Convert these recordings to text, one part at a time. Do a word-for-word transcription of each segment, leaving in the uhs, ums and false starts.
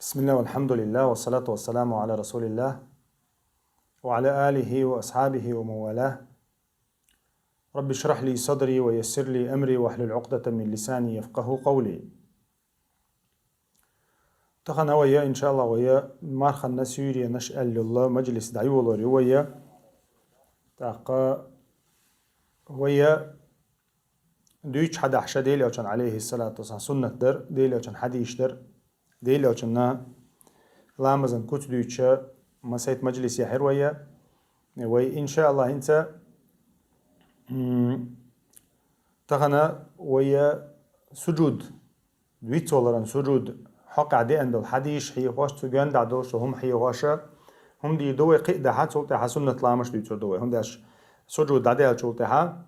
بسم الله والحمد لله والصلاة والسلام على رسول الله وعلى آله وأصحابه ومن والاه. رب اشرح لي صدري ويسر لي أمري واحلل عقدة من لساني يفقهوا قولي. Тахан вай, иншаАллахӀ, вай марханна суьйренаш аьлла йола мажлис дӀайолор ю вай. ТӀаккха вай дуьйцуш хьадахьаш Дела Элчан, Ӏалайхи ссалату вассалам, суннат дар, Дела Элчан хьадисаш дар, Дела Элчан ламазан куц дуьйцуш масайт мажлис яхьир вай. Вай, иншаАллахӀ, хӀинца, м, тахан вай сужуд, вицваларан сужуд хьокъехь деана долу хьадисаш хьехош, цу гонаха долуш хӀума хьехош, хӀума дийр ду вай кхин а дахьа, цул тӀаьхьа суннат ламазаш дуьйцур ду вай. ХӀунда аьлча сужуд дӀадаьллачул тӀаьхьа,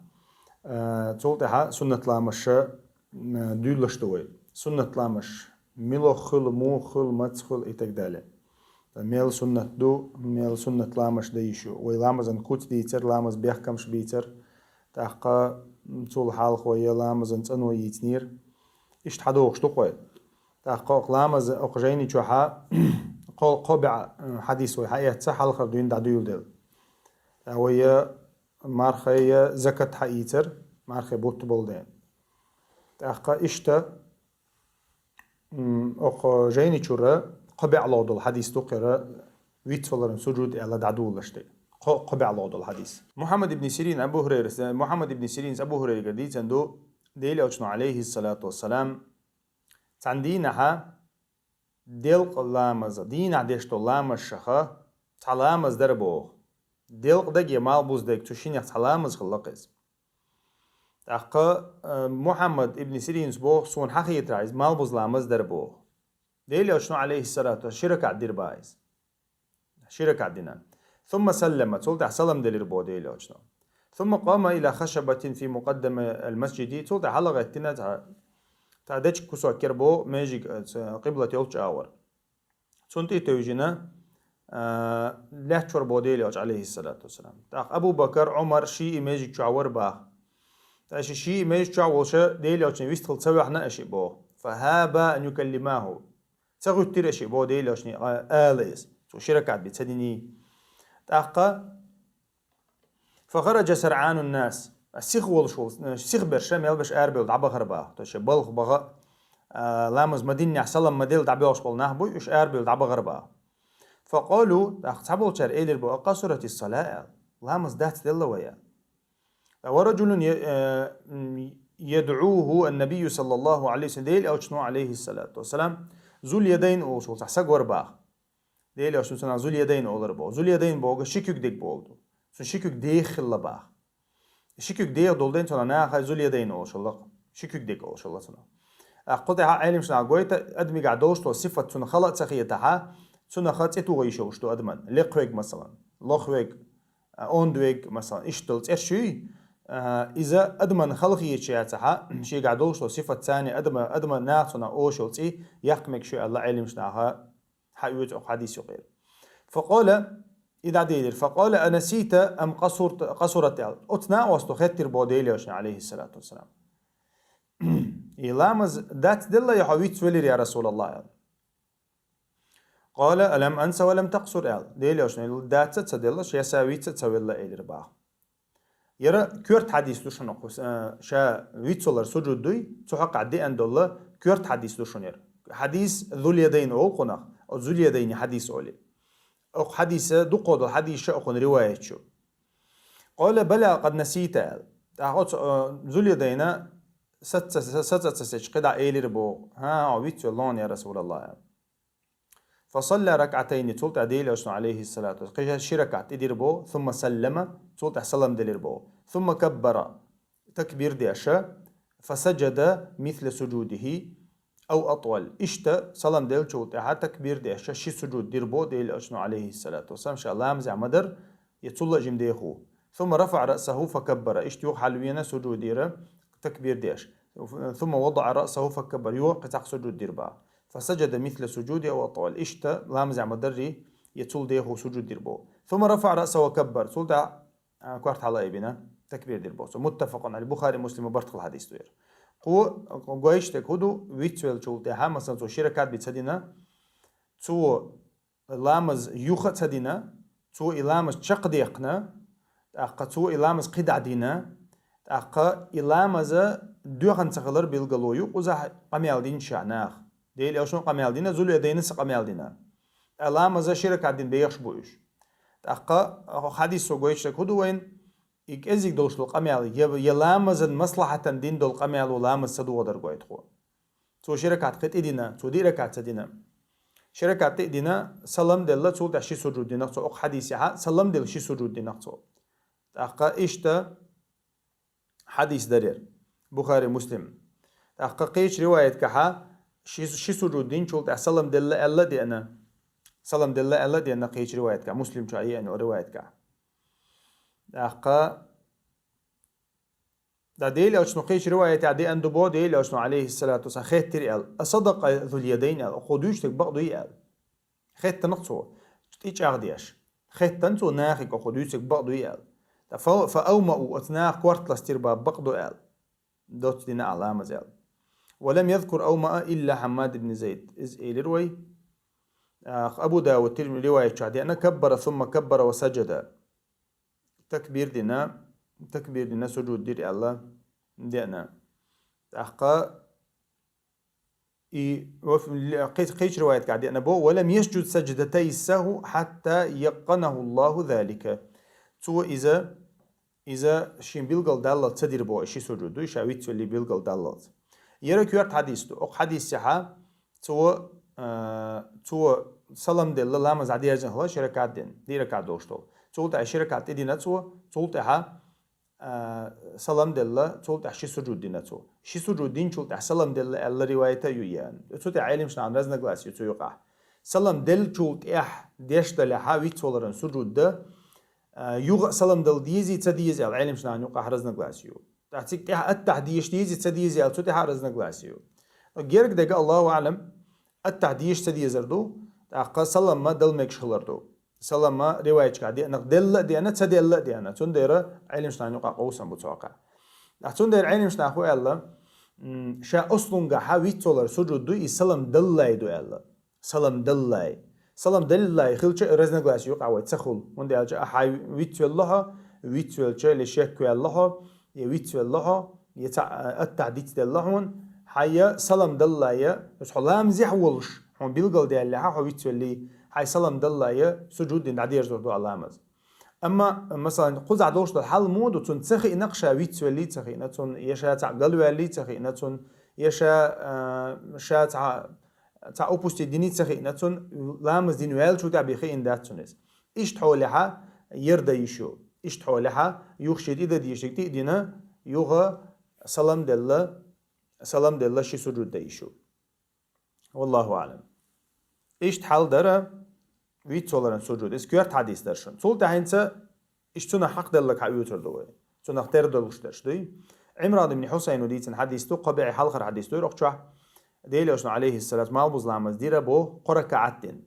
э, цул тӀаьхьа суннат ламазаш, э, дуьйлалуш ду вай. Суннат ламазаш мила хила, муха хила, маца хила и так далее. Мел суннат ду, мел суннат ламазаш дан йиш ю. Вай ламазан куц дийцар, ламазан бехкамаш бийцар. ТӀаккха цул хьалха вай ламазан цӀано йийцинера. Иштта хьадохуш ду-кх вай. ТӀаккха кху ламаза, кху жайни чохь кхо, кхо бӀе, э, хьадис вай хьаэцна, хьалхара дуьйна дӀадуьйладелла. ТӀаккха вай мархий закат хьаийцар, мархий бутт болу дела. ТӀаккха иштта, м, кху жайни чуьра кхо бӀе лоьху долу хьадис ду кхера, вицваларан сужуд аьлла дӀадолалуш дерг. Кхо, кхо бӀе лоьху долу хьадис. Мухьаммад ибн Сирин Абу ХӀурайрас, Мухьаммад ибн Сиринас Абу ХӀурайрагара дийцина ду, Дела Элчано, Ӏалайхи ссалату вассалам, цхьана дийнахьа делкъа ламаза, дийнахь деш долу ламазашха цхьа ламаз дара боху. Делкъа дерг я малхбуза дерг, цу шиннех цхьа ламаз хилла-кх иза. ТӀаккха, э, Мухьаммад ибн Сиринас боху, суна хьахетарехь, иза малхбуза ламаз дара боху. Дела Элчано, Ӏалайхи ссалату вассалам, ши ракаӀат дира боху иза. Ши ракаӀат дина. ثم سلم, цул тӀаьхьа салам делира боху Дела Элчано. ثم قام إلى خشبة في مقدم المسجد, цул тӀаьхьа хьалагӀеттина цхьа, цхьа дечиг кусок яра боху межиг, э, ц-, къиблат йолчу агӀор. Цунна тӀе а тевжина, а, лаьтташ вара боху Дела Элча, Ӏалайхи ссалату вассалам. ТӀаккха Абу Бакар, Ӏумар, шиъ а межиг чохь вара боху. ТӀаккха шиъ а межиг чохь волуш Дела Элчане вистхила ца ваьхьна аша боху. فهابا أن يكلماه. Ца гӀуьттира аша боху Дела Элчане, а, ала иза. Цо ши ракаӀат бен ца диний. ТӀаккха فخرج سرعان الناس. Сиха волуш волу, сиха берш мел берш арабевлла дӀабахара боху. То есть балха баха, а, ламаз ма-диннехь салам ма-делла дӀабоьлхуш болу нах буй, уьш арабевлла дӀабахара боху. فقالوا, тӀаккха цхьаболчара элира боху, أقصرت الصلاة аьлла. Ламаз дац делла вай аьлла. ورجل ي-, э, м, يدعوه النبي صلى الله عليه وسلم, Дела Элчано, Ӏалайхи ссалату вассалам, Зуль-Ядайн олуш волу цхьа стаг вара боху. Дела Элчано цунах Зуль-Ядайн олура боху. Зуль-Ядайн бохург ши куьг дерг боху. Цуьнан ши куьг деха хилла боху. Ши куьг деха долу дела цунах наха Зуль-Ядайн олуш хилла-кх. Ши куьг дерг олуш хилла цунах. ТӀаккха кху тӀехь Ӏеламнаха гойту, адамехь долуш долу сифат цунах хала а ца хетахь, цунах цӀе тоха йиш йолуш ду адаман. Лекха верг, масалан, лоха верг, а, онда верг, масалан, иштта долу цӀераш юй, а, иза адаман хала хеташ яцахь, шегахь долуш долу сифат царна, адама, адама наха цунах олуш йолу цӀе яккха мегаш ю аьлла Ӏеламнаха хьаоьцу оцу хьадис юкъера. فقال, и дӀаделира, فقال أنسيت أم قصرت, قصرت аьлла. Оцу накъосто хаьттира боху Дела Элчане, Ӏалайхи ссалату вассалам. И ламаз дац делла я хьо вицвелира, я РасулаллахӀ, аьлла. قال ألم أنس ولم تقصر аьлла. Дела Элчано, дац а ца делла, ша са виц а ца велла, элира боху. Яра коьрта хьадис ду шуна кху, э, ша вицвалар сужуд дуй, цу хьокъехь деана долу коьрта хьадис ду шуна яра. Хьадис Зуль-Ядайн олу кхунах, оцу Зуль-Ядайни хьадис олий. Оцу хьадиса дуккха долу хьадисаш а кхунна риваят ю. قال بلى قد نسيت аьлла. ТӀаккха оцу, э, Зуль-Ядайна саца, саца ца сечу кхидӀа элира боху. ХӀан, хьо вицвелла, я РасулаллахӀ, аьлла. فصلى ركعتين, цул тӀаьхьа Дела Элчано, Ӏалайхи ссалату вассалам, кхин ши ракаӀат тӀедира боху, ثم سلم, цул тӀаьхьа салам делира боху. ثم كبر, такбир деш, فسجد مثل سجوده أو أطول. Иштта салам деллачул тӀаьхьа такбир деш, ши сужуд дира боху Дела Элчано, Ӏалайхи ссалату вассалам, ша ламазехь ма-дарра, я цул а жима дехо. ثم رفع رأسه فكبر, иштта юха хьалвеана сужуд дира, такбир деш. ثم وضع رأسه فكبر, юха кхин цхьа сужуд дира боху. فسجد مثل سجوده أو أطول. Иштта ламазехь ма-дарра, я цул дехо сужуд дира боху. ثم رفع رأسه وكبر. Цул тӀаьхьа, а, корта хьала а айбина, такбир дира боху. متفق عليه. Бухари, Муслима барт хилла хьадис ду яра. Кху, гой шуьга хӀун ду, вицвеллачул тӀаьхьа, масалан, цо ши ракаӀат бен ца дина, цо ламаз юха а ца дина, цо и ламаз чакхдеккхина, тӀаккха цо и ламаз кхидӀа дина, тӀаккха и ламаз доьхан ца хилар билгало ю, кхузахь къамел динча наха. Дела Элчано къамел дина, Зулядайнас а къамел дина. ТӀаккха ламаз ши ракаӀат дина бехаш бу уьш. ТӀаккха хьадисо гойтуш дерг хӀун ду вайна? И кӀеззиг долуш долу къамел, я, я ламазан маслахьатан дина долу къамело ламаз ца догӀу дерг гойту тхо. Цо ши ракаӀат кхин тӀе дина, цо диъ ракаӀат ца дина. Ши ракаӀат тӀе а дина, салам делла, цул тӀаьхьа ши сужуд дина цо, окху хьадисехь а, салам делла ши сужуд дина цо. ТӀаккха иштта хьадис дара. Бухари, Муслим. ТӀаккха кхечу риваятехь а, ши, ши сужуд динчул тӀаьхьа салам делла аьлла а деана. Салам делла аьлла а деана кхечу риваятехь а, Муслим чу а еана риваятехь а. ТӀаккха ТӀаккха Дела Элчано кхечу риваятехь деана ду боху, Дела Элчано, алейхиссалату вассалам, хеттира аьлла: «Асадакъа Зулядайн?» аьлла. Кхо дуьйцург бакъ дуй аьлла. Хеттина цо, тӀе чӀагӀдеш. Хеттина цо нахе, кхо дуьйцург бакъ дуй аьлла. ТӀаккха фа, фа аумау, оцу наха корта ластийра боху, бакъ ду аьлла. Доцца дина ахь ламаз аьлла. «Ва лам язкур аумаа илла Хьаммад ибн Зайд». Иза элира вай. А, Абу Дауд, Тирмизи риваят чохь деана: «Каббара, сумма каббара ва саджада». Такбир дина, такбир дина, сужуд дира аьлла деана. ТӀаккха и, ва ф-, кхечу риваятехь деана боху: «Ва лам ясджуд садждатай саху хьатта яккъанаху Аллаху залика». Цо иза, иза шен билгал даллалц ца дира боху, и ши сужуд ду, и ша вицвелли билгал даллалц. Яра коьрта хьадис ду. Окху хьадисехь а цо, а, цо салам делла, ламаз дӀадерзина хилла, ши ракаӀат дина, диъ ракаӀат долуш долу. Цул тӀаьхьа ши ракаӀат тӀе дина цо, цул тӀаьхьа а, салам делла, цул тӀаьхьа ши сужуд дина цо. Ши сужуд динчул тӀаьхьа салам делла аьлла риваят а ю ян. Цу тӀе Ӏеламнаха разногласие ю цу юкъахь. Салам деллачул тӀаьхьа деш далахь а вицваларан сужуд дан, а, юха а салам дала дезий, ца дезий аьлла Ӏеламнахана юкъахь разногласие ю. ТӀаккха цига тӀаьхьа аттахь деша дезий, ца дезий аьлла цу тӀаьхьа разногласие ю. Герга дерг, Аллаху аӀлам, аттахь деша ца дезар ду, тӀаккха салам ма дала мегаш хилар ду. Салама риваятчка деана, делла а деана, ца делла а деана. Цундела Ӏеламнахана юкъа къовсам бу цу хьокъехь. Ткъа цундела Ӏеламнаха хӀун аьлла, м, ша ослунгахьа вицвалар сужуд ду, и салам даллай ду аьлла. Салам даллай. Салам даллай хилча а разногласие юкъа вай ца хуьлу. ХӀунда аьлча ахьа вицвелла хьо, вицвелча или шекваьлла хьо, я вицвелла хьо, я цхьаъ, а, аттахь дицделла хьуна, хьайя салам даллайя, иза хьо ламазехь волуш, хьуна билгалдаьллехьа хьо вицвеллий, хьай салам даллайя, сужуд дина дӀадерзор ду а ламаз. Амма, масалан, кхузахь долуш долу хьал муха ду, цунна ца хиъна ша вицвеллий ца хиъна цунна, я ша цхьаъ галваьллий ца хиъна цунна, я ша, а, ша цхьа, цхьа упустить диний ца хиъна цунна, ламаз дина ваьлла чу тӀехь бен хиъна дац цунна иза. Иштта хьолехьа, яра дан йиш ю. Иштта хьолехьа, юха шен тӀе дан дезаш дерг тӀе а дина, юха салам делла, салам делла ши сужуд дан йиш ю. Валлаху аӀлам. Иштта хьал дара вицваларан сужуд. Иза коьрта хьадис дара шуна. Цул тӀаьхьенца иштта цунах хьакъ деллаг хьан оьцур ду вай? Цунах тера долуш дерш дуй? Ӏимран ибн Хьусайна дийцина хьадис ду, кхо бӀе хьалхара хьадис ду, ирху чохь. Дела Элчано, алейхиссалату, малбуза ламаз дира боху, кхо ракаӀат дина.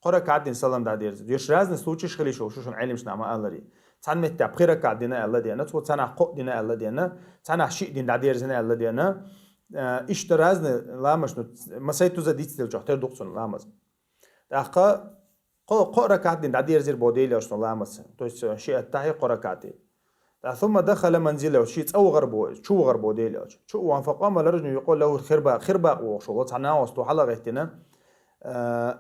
Кхо ракаӀат дина салам дӀадерзира. Ерш разный случайш хила йиш йолуш ю шуна Ӏеламнаха ма-аллара. Цхьана меттехь пхи ракаӀат дина аьлла деана, цо цхьанахь кхоъ дина аьлла деана, цхьанахь шиъ дина дӀадерзина аьлла деана. Э, иштта разный ламазаш, ну, масайттаза дицделчохь тера ду-кх цунна ламаз. ТӀаккха кхо, кхо ракаӀат дина дӀадерзира боху Дела Элчано ламаз. То есть, э, ши аттахьи кхо ракаӀат дина. ТӀаккха сумма дахала манзилаху, шен цӀа вахар боху иза, чу вахар боху Дела Элча. Чу а вахана, факъома раджулун юкъалу лаху Хирбакъ, Хирбакъ бохуш волу цхьа нагӀост ву хьалагӀеттина, э,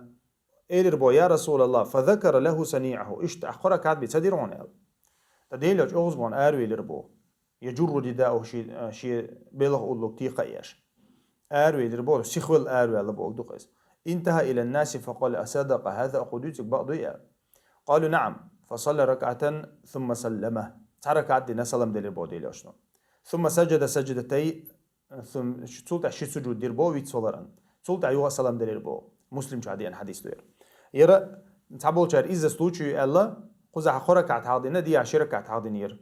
элира боху: «Я Расулаллах», фа закара лаху саниӀаху, иштта ахь кхо ракаӀат бен ца дира хьуна аьлла. ТӀаккха Дела Элча оьгӀазбахана аравелира боху. Яджурру ридааху, шен, э, шен белхан уллуг тӀе кхаъеш. Аравелира боху, сихвелла араваьлла боху ду-кх иза. Интаха илан-наси факъала: «Асадакъа хаза, кхо дуьйцург бакъ дуй?» аьлла. Къалу: «НаӀам». Фасалла ракаӀатан, сумма саллама. Цхьа ракаӀат дина салам делира боху Дела Элчано. Сумма саджада садждатай, сум-, цул тӀаьхьа ши сужуд дира боху вицваларан. Цул тӀаьхьа юха а салам делира боху. Муслим чохь деана хьадис ду яра. Яра цхьаболчара изза случай аьлла, кхузахь кхо ракаӀат хьалха дина, дехьа ши ракаӀат хьалха динера.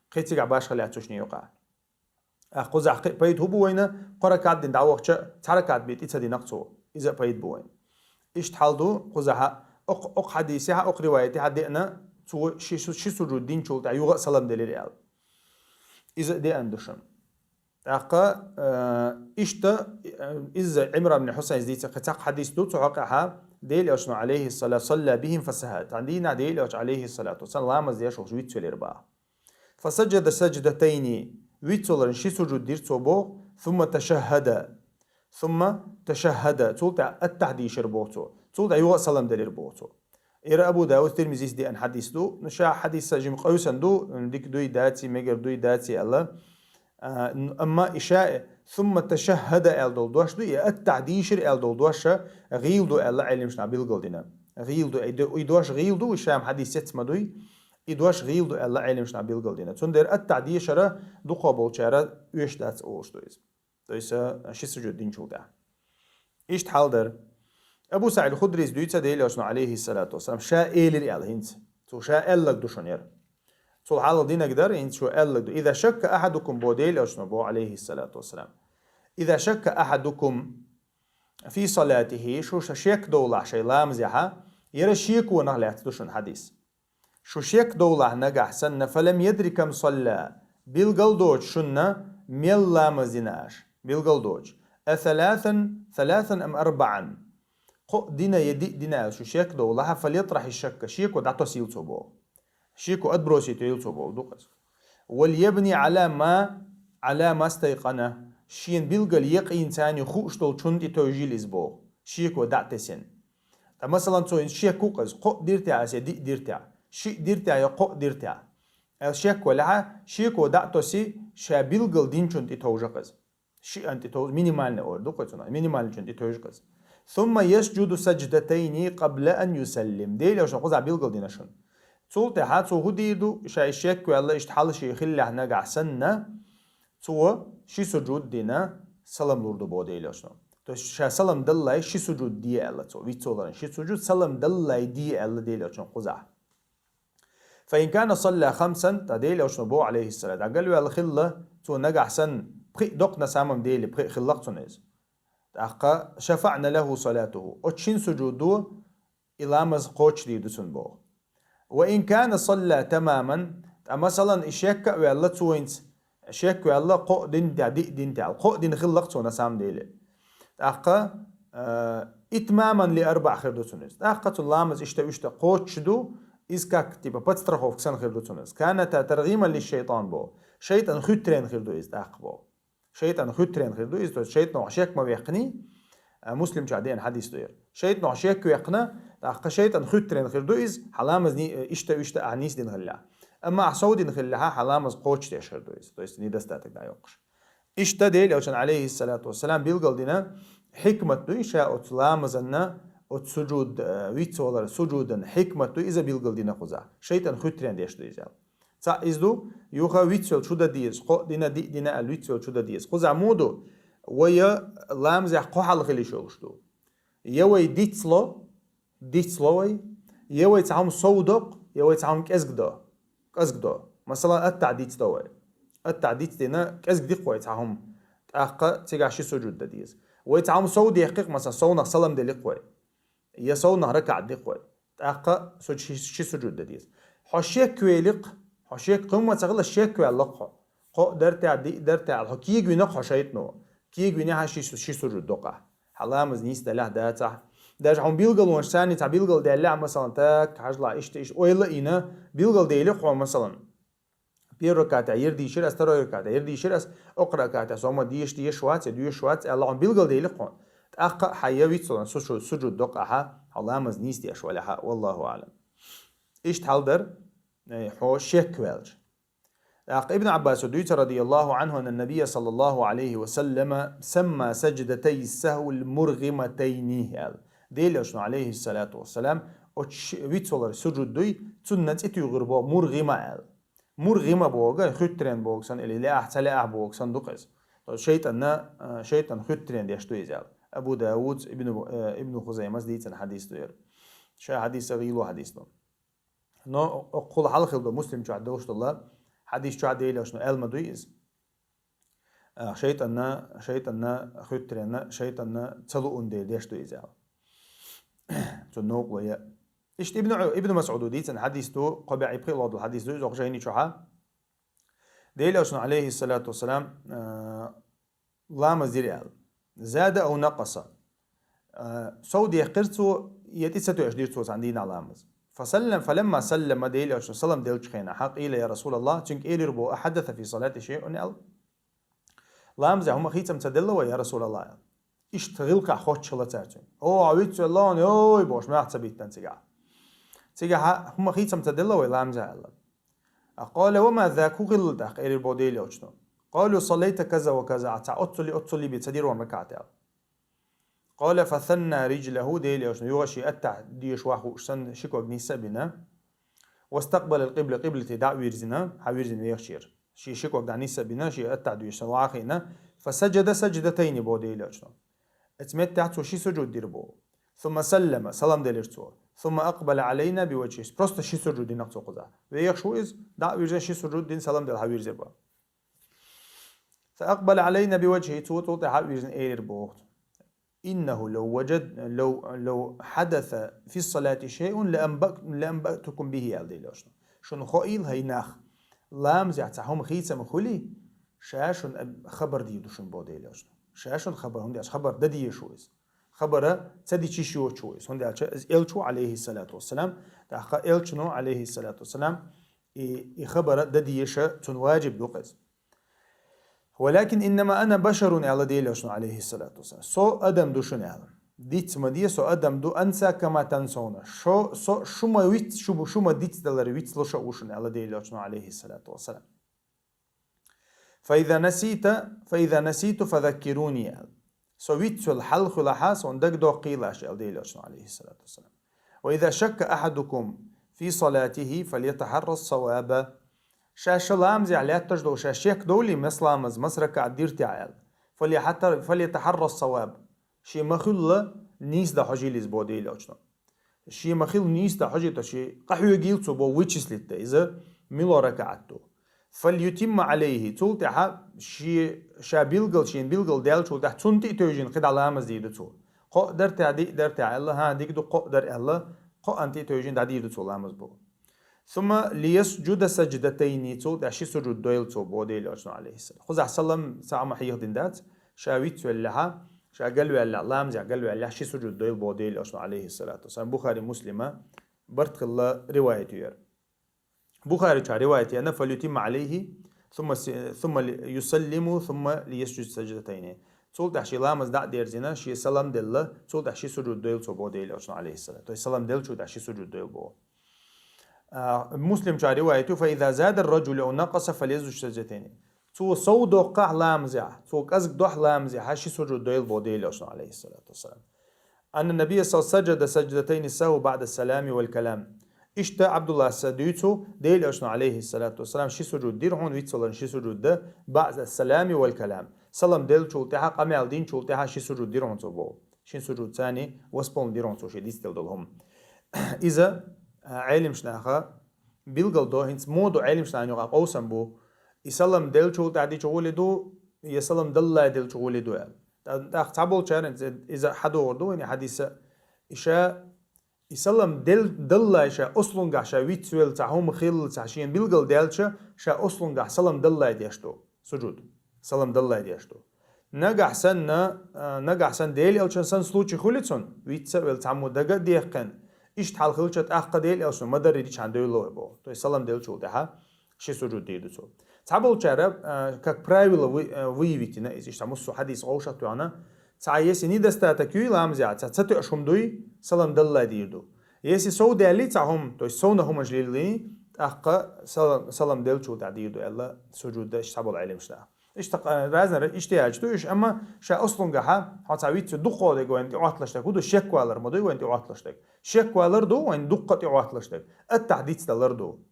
Кхин цигахь башха лаьцначу юкъахь. Ахь кхузахь кхин а пайда хӀун бу вайна, кхо ракаӀат дина дӀавахча, цхьа ракаӀат бен тӀе ца дина-кх цо. Иза а пайда бу вайна. Иштта хьал ду кхузахь, окх-, окх хьадисехь, окх риваятехь деана, цо ши, ши сужуд динчул тӀаьхьа юха а салам делира аьлла. Иза а деана ду шуна. ТӀаккха, э, иштта, э, изза Ӏимран ибн Хьусайнс дийца кхин цхьа хьадис ду, цу хьокъехь Дела Элчано, алейхиссалату, салла бихим фасахха. Цхьан дийнахь Дела Элча, алейхиссалату вассалам, ламаз деш волуш вицвелира боху. Фасаджада садждатайни, вицвеларна ши сужуд дира цо боху, сумма ташаххада. Сумма ташаххада. Цул тӀаьхьа аттахьа дийшира боху цо. Цул тӀаьхьа юха а салам делира боху цо. Ира Абу Давуд, Тирмизис деана хьадис ду. Ну, ша хьадис жима къевсан ду, дика дуй, даций, мегар дуй, даций аьлла. А, н-, амма и ша, сумма ташаххада аьлла долу дош ду, и аттахьа дийшира аьлла долу дош гӀийла ду аьлла Ӏеламнаха билгалдина. ГӀийла ду, и до-, и дош гӀийла ду, и ша хьадис цец ма дуй, и дош гӀийла ду аьлла Ӏеламнаха билгалдина. Цундела аттахьа дешара дукхахболчара оьшуш дац олуш ду иза. То есть, а, ши сужуд динчул тӀаьхьа. Иштта хьал дара. Абу СаӀид Худрис дуьйцу Дела Элчано, алейхиссалату вассалам, ша элира аьлла хӀинца. Цо ша аьлларг ду шуна яра. Цул хьалха динарг дара, хӀинца шу аьлларг ду. Иза шакка ахьадукум, бо Дела Элчано, бо, алейхиссалату вассалам. Иза шакка ахьадукум фи салатихи, шу ша шек довлахь шайн ламазехьа, яра шеконах лаьцна ду шуна хьадис. Шу шек довлахь нагахь санна, фалам ядри кам салла, билгал доцуш шуна мел ламаз дина аша, билгал доцуш. А саласан, саласан ам арбаан. Кхоъ дина я диъ дина аьлла шу шек довлахьа, фалъятрахьи шакка, шеко дӀатосийла цо боху. Шеко отбросить йойла цо боху, ду-кх иза. Валъябни Ӏала ма, Ӏала ма стайкъана, шена билггал якъинца хууш долчунна тӀе тевжийла иза боху, шеко дӀа а тесина. Ткъа, масалан, цо хӀинца шек ву-кх иза, кхоъ дира те аса я диъ дира те, шиъ дира те я кхоъ дира те аьлла шек велахьа, шеко дӀа а тоси, ша билггал динчунна тӀе товжа-кх иза. Шиъан тӀе тов-, минимальный ор ду-кх иза, минимальный чун тӀе товжа-кх иза. Сумма ясджуду садждатайни къабла ан юсаллим. Дела Элчано кхузахь билгал дина шуна. Цул тӀаьхьа цо хӀун дийр ду, ша и шек ваьлла, иштта хьал шен хиллехь нагахь санна, цо ши сужуд дина, салам лур ду боху Дела Элчано. То есть ша салам даллалц ши сужуд де аьлла цо, вицваларан ши сужуд, салам даллалц де аьлла Дела Элчано кхузахь. Фаин кана салла хамсан, ткъа Дела Элчано боху, алейхиссалам, дӀа галваьлла хилла, цо нагахь санна, пхиъ доккха, на самом деле, пхиъ хилла-кх цунна иза. ТӀаккха шафаъна лаху салатуху. Оцу шина сужудо и ламаз кхочушдийр ду цунна боху. Ва ин кана салла тамаман, ткъа, масалан, и шекка а ваьлла цо хӀинца, шек ваьлла, кхоъ дина те, диъ дина те аьлла. Кхоъ дина хилла-кх цо, на самом деле. ТӀаккха, а, итмаман ли арбаъ хир ду цунна иза. ТӀаккха цуьнан ламаз иштта-уьшта кхочуш ду, иза как, типа, подстраховка санна хир ду цунна иза. Каната таргиман ли шайтан боху. ШайтӀан хуьттаренна хир ду иза тӀаккха боху. ШайтӀан хуьттаренна хир ду иза, то есть шайтӀано хьо шек ма веккхиний, а, Муслим чохь деана хьадис ду яра. ШайтӀано хьо шек веккхина, тӀаккха шайтӀан хуьттаренна хир ду иза, хьан ламаз ни-, иштта-уьшта ахь нийса дина хилла. Амма ахь сов дина хилла, хьан ламаз кхочушдеш хир ду иза, то есть недостаток дӀайоккхуш. Иштта Дела Элчано, алейхиссалату вассалам, билгал дина хьикмат дуй ша оцу ламазанна, оцу сужуд, э, вицвалар сужудан хьикмат дуй, иза билгал дина кхузахь. ШайтӀан хуьттаренна деш ду иза аьлла. Цхьаъ иза ду, юха вицвелла чу дан деза, кхоъ дина, диъ дина аьлла вицвелла чу дан деза. Кхузахь муха ду, вай я ламазехь кхо хьал хила йиш йолуш ду. Я вай дицло, дицло вай, я вай цхьа хӀума сов до-кх, я вай цхьа хӀума кӀезиг до, кӀезиг до. Масалан, аттахьа дицдо вай. Аттахьа дицдина, кӀезиг ди-кх вай цхьа хӀума. ТӀаккха цигахь ши сужуд дан деза. Вай цхьа хӀума сов дехкхи-кх, масалан, совнах салам дели-кх вай. Я совнах ракаӀат ди-кх вай. ТӀаккха со ши, ши сужуд дан деза. Хьо шек вели-кх, хьо шек, кхин хӀумма ца хилла, шек ваьлла-кх хьо. Кхоъ дара те, диъ дара те аьлла, хьо кегавина-кх хьо шайтӀано. Кегавинехь а ши, ши сужуд до-кх ахь. Хьан ламаз нийса делахь, дацахь. Даже хьуна билгалонаш санна цхьа билгал даьллехь, масалан, так, хьажал, иштта, иштта, ойла а йина, билгал дели-кх хьо, масалан. Первый ракатехь яра дийшира ас, второй ракатехь яра дийшира ас, окху ракатехь со хӀума деша дезаш вац, я доьшуш вац аьлла, хьуна билгал дели-кх хьуна. ТӀаккха хьан я вицло, су-, су-, сужуд до-кх ахьа, хьо ламаз нийса деш велахьа, валлаху аӀлам. Иштта хьал дара, э, хьо шек ваьлча. ТӀаккха Ибн Ӏаббаса дуьйцу, радияллаху Ӏанху, анна набийя саллаллаху Ӏалайхи ва саллама самма садждатай сахвил мургӀиматайни аьлла. Дела Элчано, алейхиссалату вассалам, оцу ши-, вицвалар сужуд дуй, цунна цӀе туьйхира боху мургӀима аьлла. МургӀима бохург хуьттаренна бохург санна, или лаахь, ца лаахь бохург санна ду-кх иза. То есть шайтӀанна, а, шайтӀан хуьттаренна деш ду иза аьлла. Абу Давуд, Ибну, э, Ибну Хузаймас дийцина хьадис ду яра. Ша хьадис а гӀийло хьадис ду. Но окхула хьалха хилла ду Муслим чохь долуш долу хьадис чохь Дела Элчано аьлла ма дуй иза. А, шайтӀанна, шайтӀанна хуьттаренна, шайтӀанна ца луун дела деш ду иза аьлла. Цунна новкъарло ян. Иштта Ибн, Ибн МасӀуда дийцина хьадис ду, кхо бӀе пхиъ лоадал хьадис ду иза, окху жайни чохьа. Дела Элчано, алейхиссалату вассалам, а, ламаз дира аьлла. Зада ау накъаса. А, сов дехкира цо, я тӀе ца тоьаш дира цо цхьан дийнахьа ламаз. فسلم، فلما سلم, Делан Элчано салам деллачу хенахь, قيل: يا رسول الله, цуьнга элира боху: أحدث في الصلاة شيء؟ Ламазехь хӀума хийцам ца делла вай, я Расулаллах? Иштта гӀиллакхехь хоттуш хилла цара цуьнга. О, хьо вицвелла хьуна, ой, бохуш, мах ца биттина цигахь. Цигахь хӀума хийцам ца делла вай ламазехь аьлла. قال: وما ذاك؟ ХӀун хилла тӀаккха, элира боху Делан Элчано. قالوا: صليت كذا وكذا, цхьа оццули, оццули бен ца дира хьуна ракаӀат аьлла. قال: فثنى رجله, Делан Элчано юха шен аттахь дезаш ваха хууш санна ши ког нийса а бина. واستقبل القبلة, къиблате дӀа а вирзина, хьан вирзина вехачера. Шен ши ког дӀа нийса а бина, шен аттахь дезаш санна ваха а хиъна. فسجد سجدتين, боху Делан Элчано. Оцу меттехь цо ши сужуд дира боху. ثم سلم, салам делира цо. ثم أقبل علينا بوجهه, просто ши сужуд дина цо кхузахь. Вехаш ву иза, дӀа а вирзина ши сужуд дина салам делла хьан вирзира боху. فأقبل علينا بوجهه, цо цул тӀаьхьа а вирзина элира боху: إنه لو وجد، لو، لو حدث في الصلاة شيء لأنبأ-، لأنبأتكم به, аьлла Делан Элчано. Шуна хоийла, хӀай нах, ламазехь цхьа хӀума хийцам хуьлий, ша шуна хабар дийр ду шуна, боху Делан Элчано. Ша шуна хабар, хӀунда аьлча хабар дан дезаш ву иза. Хабар ца дича йиш йоцуш ву иза. ХӀунда аьлча иза Элча ву, عليه الصلاة والسلام, тӀаккха Элчано, عليه الصلاة والسلام, и, и хабар дан дезаш цунна ваджиб ду-кх иза. ولكن إنما أنا بشر, аьлла Делан Элчано, عليه الصلاة والسلام. Со адам ду шуна, аьлла. Диц ма де, со адам ду, أنسى كما تنسون. Шо, со, шу ма виц-, шу, шу ма дицдалар вицлуш а ву шуна, аьлла Делан Элчано, عليه الصلاة والسلام. فإذا نسيت، فإذا نسيت فذكروني, аьлла. Со вицвелла хьалха хуьлахь, суна дагадоккхийла аш, аьлла Делан Элчано, عليه الصلاة والسلام. وإذا شك أحدكم في صلاته فليتحرى الصواب. Ша шен ламазехь лаьтташ долу, ша шек довлий, маса ламаз, маса ракаӀат дира техьа аьлла. فليحتر-، فليتحرى الصواب. Шен ма-хуьллу нийса дан хьожийла иза, боху Делан Элчано. Шен ма-хуьллу нийса дан хьожийта, шен къахьоьгийла цо, боху, вычислить дан иза, муьлха ракаӀат ду. فليتم عليه. Цул тӀаьхьа шен, ша билгал, шен билгал даьллачул тӀаьхьа цунна тӀе а тевжина кхидӀа ламаз дийр ду цо. Кхоъ дара техьа, диъ дара техьа аьлла, хӀан, дика ду, кхоъ дара аьлла, кхоъна тӀе а тевжина дӀадийр ду цо ламаз, боху. ثم ليسجد سجدتين, цул тӀаьхьа ши сужуд дойла цо, боху Делан Элчано, عليه السلام. Кхузахь салам цхьа а ма хьехадина дац, ша вицвеллехь, ша галваьллехь, ламазехь галваьллехь, ши сужуд дойла, боху Делан Элчано, عليه الصلاة والسلام. Бухари, Муслима барт хилла риваят ю яра. Бухарича риваят яна: فليتم عليه ثم س-، ثم ليسلم ثم ليسجد سجدتين. Цул тӀаьхьа шен ламаз дӀа а дерзина, шен салам делла, цул тӀаьхьа ши сужуд дойла цо, боху Делан Элчано, عليه السلام. То есть салам деллачул тӀаьхьа ши сужуд дойла, боху. А, Муслимча риваят ю: فإذا زاد الرجل أو نقص فليسجد سجدتين. Цо сов доккхахь ламазехь, цо кӀезиг дохь ламазехь, ши сужуд дойла, боху Делан Элчано, عليه الصلاة والسلام. أن النبي صلى الله عليه وسلم سجد سجدتين سهوا بعد السلام والكلام. Иштта Ӏабдуллас дуьйцу, Делан Элчано, عليه الصلاة والسلام, ши сужуд дира хьуна, вицваларна ши сужуд дан, بعد السلام والكلام. Салам деллачул тӀаьхьа, къамел динчул тӀаьхьа ши сужуд дира хьуна цо, боху. Шин сужуд цани восполнить дира хьуна цо шен дицделла долу хӀума. Иза, а, Ӏелимаш наха билгал до, хӀинца муха ду Ӏелимаш нахана юкъахь къовсам бу, и салам деллачул тӀаьхьа дича гӀоле ду, я салам даллалц делча гӀоле ду аьлла. ТӀа-, тӀаккха цхьаболчара иза хьадогӀур ду вайна хьадиса, и ша, и салам дел-, даллалц ша ослунгахь ша вицвелла цхьа хӀума хилла цхьа шена билгал даьлча, ша ослунгахь салам даллалц деш ду, сужуд. Салам даллалц деш ду. Нагахь санна, а, нагахь санна Делан Элчан санна случай хуьлий цунна, вицца а велла цхьаммо дага а дехкина, иштта хьал хилча тӀаккха Делан Элчано ма-дарра дича хьан девлла вай, боху. То есть салам деллачул тӀаьхьа ши сужуд дийр ду цо. Цхьаболчара, а, как правило, вы-, а, выявить йина иза, иштта массо а хьадис гӀовшах тоьхна, цхьа если недостаток юй ламазехь, цхьа ца тоьаш хӀума дуй, салам даллалц дийр ду. Если сов даьллий цхьа хӀума, то есть совнах хӀуманаш леллий, тӀаккха салам, салам деллачул тӀаьхьа дийр ду аьлла, сужуд деш цхьаболу Ӏелимаш наха. Иштта, а, разный ра-, иштта яьлча ду уьш, амма ша ослунгахьа, хьо цхьа виц дуккха дерг вайна тӀеӀотталаш дерг. ХӀун ду, шек валар ма дуй вайна тӀеӀотталаш дерг. Шек валар ду вайна дуккха тӀеӀотталаш дерг. Аттахь дицдалар ду.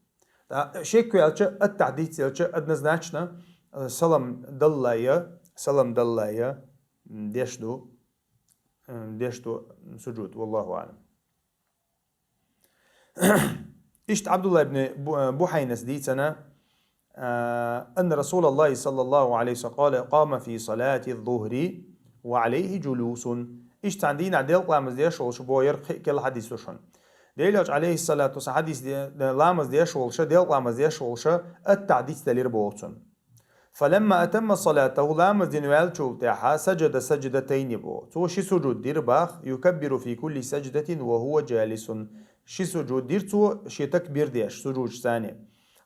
ТӀа-, шек ваьлча, аттахь дицделча, однозначно, э, салам даллалц, салам даллалц, м, деш ду, м, деш ду сужуд. Валлаху аълам. Иштта Ӏабдулла ибн Бу-, Бухьайнас дийцина, а, أن رسول الله صلى الله عليه وسلم قال: قام في صلاة الظهر وعليه جلوس. Иштта цхьана дийнахь делкъа ламаз деш волуш боху, яра кхин а керла хьадис ду шуна. Делан Элча, عليه الصلاة والسلام, хьадис де-, де-, ламаз деш волуша, делкъа ламаз деш волуша, аттахь дицделира боху цунна. فلما أتم صلاته, ламаз дина ваьлчул тӀехьа, سجد سجدتين боху. Цо ши сужуд дира боху, يكبر في كل سجدة وهو جالس. Ши сужуд дира цо, шен такбир деш, сужудаш царна.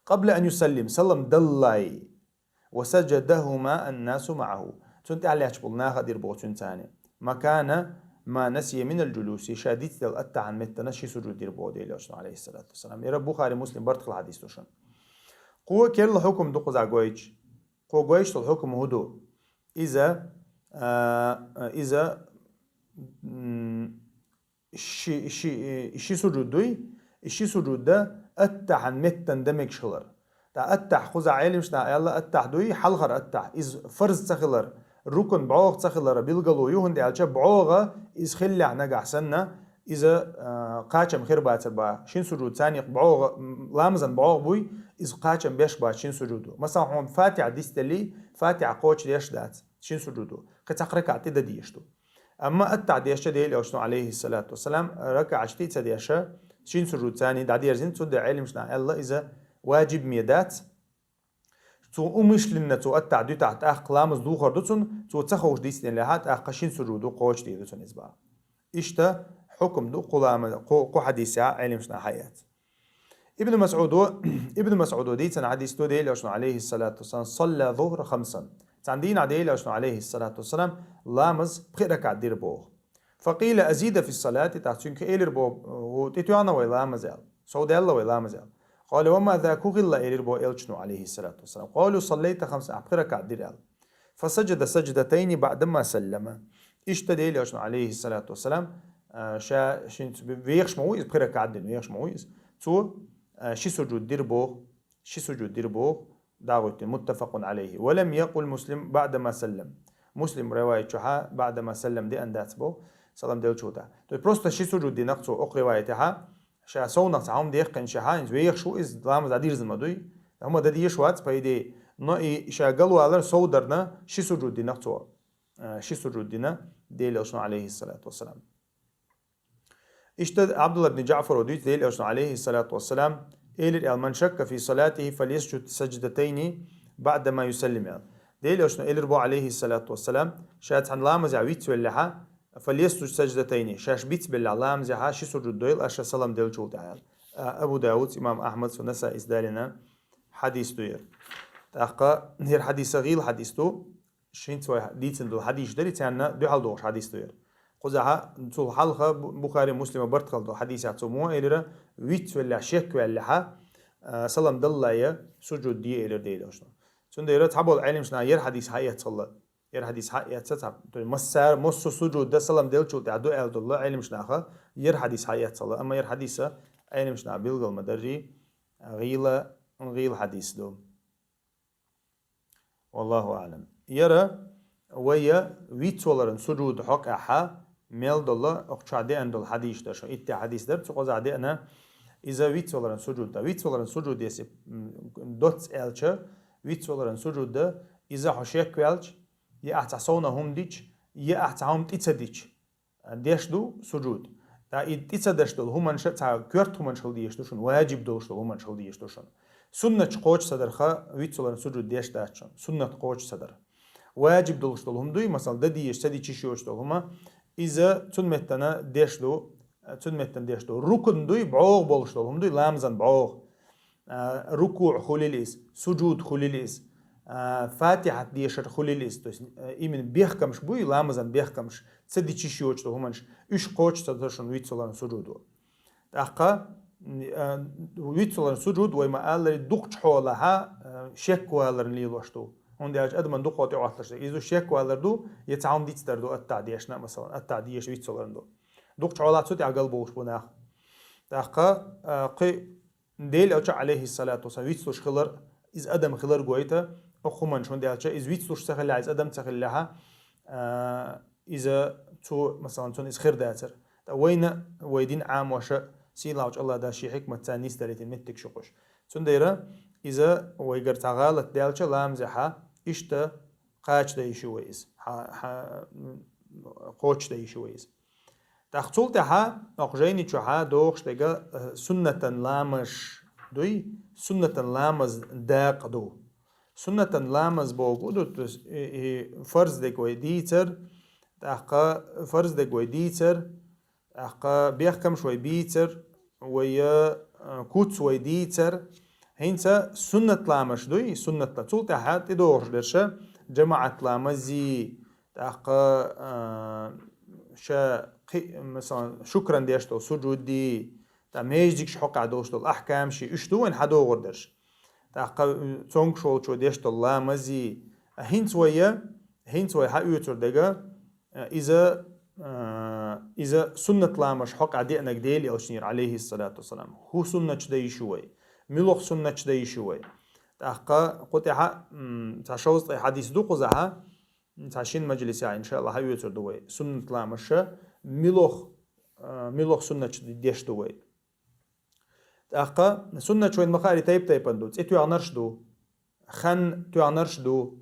قبل أن يسلم, салам даллалц. وسجدهما الناس معه. Цунна тӀаьхьа лаьтташ болу нах а дира боху цуьнца цхьаьна. مكان ما نسي من الجلوس, ша дицделла аттахьан меттана ши сужуд дира боху Делан Элчано, алейхиссалату вассалам. Яра Бухари, Муслим барт хилла хьадис ду шуна. Кхо керла хьукам ду кхузахь гойтуш. Кхо гойтуш долу хьукам хӀун ду? Иза, а, иза, м, ши, ши, ши сужуд дуй, и ши сужуд да аттахьан меттан дан мегаш хилар. Ткъа аттахь кхузахь Ӏеламнаха аьлла аттахь дуй, хьалхара аттахь. Иза фарз ца хилар, рукн бӀогӀа ца хилар билгало ю, хӀунда аьлча бӀогӀа иза хиллехь нагахь санна, иза, а, кхачам хир бацар боху. Шин сужуд царнех бӀогӀа, м, ламазан бӀогӀа буй, иза кхачам беш бац шин сужуд ду. Масала, хьуна Фатихьа дицделли, Фатихьа кхочушдеш дац, шин сужуд ду. Кхин цхьа ракаӀат тӀе дан дезаш ду. Амма аттахь дешча Делан Элчано, алейхиссалату вассалам, ракаӀаш тӀе а ца деша, шин сужуд царна дӀадерзина, цундела Ӏеламнаха аьлла, иза ваджиб ме дац. Цо умышленно цо аттахь дуьтахь, тӀаккха ламаз духар ду цунна, цо ца ховш дицдина лаьхьа, тӀаккха шин сужуд ду, кхочушдийр ду цунна иза боху. Иштта хьукам ду кху лама-, кху, кху хьадисехь Ӏеламнаха хьаэцна. Ибн Масъудо, Ибн Масъудо дийцина хьадис ду, Делан Элчано, алейхиссалату вассалам, صلى الظهر خمسا. Цхьана дийнахь Делан Элчано, алейхиссалату вассалам, ламаз пхи ракаӀат дира боху. فقيل أزيد في الصلاة, тӀаккха цуьнга элира боху, тӀетоьхна вай ламаз аьлла. Сов даьлла вай ламаз аьлла. قال: وما ذاك إلا, элира боху Элчано, алейхиссалату вассалам. قالوا: صليت خمسا, ахь пхи ракаӀат дира аьлла. فسجد سجدتين بعدما سلم. Иштта Делан Элчано, алейхиссалату вассалам, а, ша шинца вехаш ма ву иза, пхи ракаӀат дина вехаш ма ву иза. Цо, а, ши сужуд дира боху, ши сужуд дира боху, дӀагӀуьттина, متفق عليه. ولم يقل مسلم بعدما سلم. Муслим риваят чохьа بعدما سلم деана дац боху, салам деллачул тӀаьхьа. То есть просто ши сужуд дина-кх цо окху риваятехьа, ша совнах цхьа хӀума дехкина шаьхьа, иза вехаш ву, иза ламаз дӀадирзина ма дуй. ХӀума дан дезаш вац, по идее. Но и ша галвалар сов дарна ши сужуд дина-кх цо. Э, ши сужуд дина Делан Элчано, алейхиссалату вассалам. Иштта Абдулла ибн Джаъфаро дуьйцу, Делан Элчано, алейхиссалату вассалам, элира аьлла: من شك في صلاته فليسجد سجدتين بعدما يسلم аьлла. Делан Элчано элира боху, алейхиссалату вассалам, ша цхьана ламазехь вицвеллехьа, فليسجد سجدتين, шаьш бицбеллехь ламазехьа ши сужуд дойла аша салам деллачул тӀаьхьа аьлла. А, Абу Дауд, имам Ахьмад, цу Насаис далийна хьадис ду яра. ТӀаккха яра хьадис а гӀийла хьадис ду, шинца вай дийцина долу хьадисаш дара, царна дуьхьал догӀуш хьадис ду яра. Кхузахьа цул хьалха Бу-, Бухари, Муслима барт хилла долу хьадисехь цо муха элира, вицвеллехь, шекваьллехьа, а, салам даллалц сужуд де элира Делан Элчано. Цундела цхьаболу Ӏеламнаха яра хьадис хьаэцхилла. Яра хьадис хьаэцна цхьа, то есть массара, массо сужуд дан салам деллачул тӀаьхьа ду аьлла долу Ӏеламнаха яра хьадис хьаэцхилла. Амма яра хьадис а Ӏеламнаха билгал ма дарра, гӀийла, гӀийла хьадис ду. Валлаху аълам. Яра вай вицваларан сужуд хьокъехьа мел долу, окху чохь деана долу хьадисаш дара шуна. Итт хьадис дара, цу кхузахь деана иза вицваларан сужуд дан. Вицваларан сужуд, если, м, доцца аьлча, вицваларан сужуд дан, иза хьо шекваьлча, я ахь цхьа совна хӀума дича, я ахь цхьа хӀума тӀе ца дича, деш ду сужуд. Ткъа и тӀе ца деш долу хӀуманаш а цхьа коьрта хӀуманаш хила дезаш ду шуна, ваджиб долуш долу хӀуманаш хила дезаш ду шуна. Суннаташ кхочуш ца дарх вицваларан сужуд деш дац шуна, суннат кхочуш ца дар. Ваджиб долуш долу хӀума дуй, масала, дан дезаш, ца дича йиш йоцуш долу хӀума, иза цуьнан меттана деш ду, цуьнан меттана деш ду. Рукн дуй, бӀогӀа болуш долу хӀума дуй, ламазан бӀогӀа. А, рукуъ хуьлийла иза, сужуд хуьлийла иза, а, Фатихьат дешар хуьлийла иза. То есть, э, именно бехкамаш буй, ламазан бехкамаш, ца дича йиш йоцуш долу хӀуманаш, уьш кхочуш ца дар шуна вицваларан сужуд дан. ТӀаккха, а, вицваларан сужуд вай ма-аллара дукхачу хьолахьа, а, шекваларна лелош ду. ХӀунда аьлча адаман дукха тӀе Ӏотталуш ду. Иза шеквалар ду, я цхьа хӀума дицдар ду аттахь дешна, масала, аттахь деш вицваларна ду. Дукхачу хьолахь цу тӀехь галбовлуш бу нах. ТӀаккха, а, кхин Делан Элча, алейхиссалату вассалам, вицлуш хилар, иза адам хилар гойту, окху хӀуманаш, хӀунда аьлча иза вицлуш ца хилла, иза адам ца хиллехьа, а, иза цо, масалан, цунна иза хир дацара. Ткъа вайна, вай дин Ӏамоша, сийлахьчу Аллах Дала шен хьикматца нисдалийтина меттиг шу кхуш. Цундела иза вайгара цхьа гӀалат даьлча ламазехьа, иштта кхача дан йиш ю вай иза. Хьа-, хьа-, м, кхочуш дан йиш ю вай иза. ТӀаккха цул тӀаьхьа, окху жайни чохьа дохуш дерг, э, суннатан ламазаш дуй, суннатан ламаз дакъа ду. Суннатан ламаз бохург ду, то есть, и, и фарз дерг вай дийцар, тӀаккха фарз дерг вай дийцар, тӀаккха бехкамаш вай бийцар, вай, а, куц вай дийцар. ХӀинца суннат ламазаш дуй, суннат ла-, цул тӀаьхьа тӀедогӀуш дерш жамаӀат ламазий, тӀаккха, а, ша кхи-, масалан, шукран деш дола сужудий, тӀа междигаш хьокъехь долуш дола ахькамаший, уьш ду вайн хьадогӀур дерш. ТӀаккха, м, цомгуш волчо деш дола ламазий. А хӀинца вай, хӀинца вай хьаоьцур дерг, а, иза, а, иза суннат ламазаш хьокъехь деанарг Делан Элчанера, алейхиссалату вассалам. ХӀун суннаташ дан йиш ю вай? Муьлха суннаташ дан йиш ю вай? ТӀаккха кху тӀехьа, м, цхьа шовзткъе хьадис ду кхузахь, цхьа шина мажлисехь, иншааллахӀ, хьаоьцур ду вай. Суннат ламазаш муьлха, а, муьлха суннаташ деш ду вай. ТӀаккха суннаташ вайн ма-хаъара тайп-тайпана ду, цӀе тоьхнарш ду, хан тоьхнарш ду,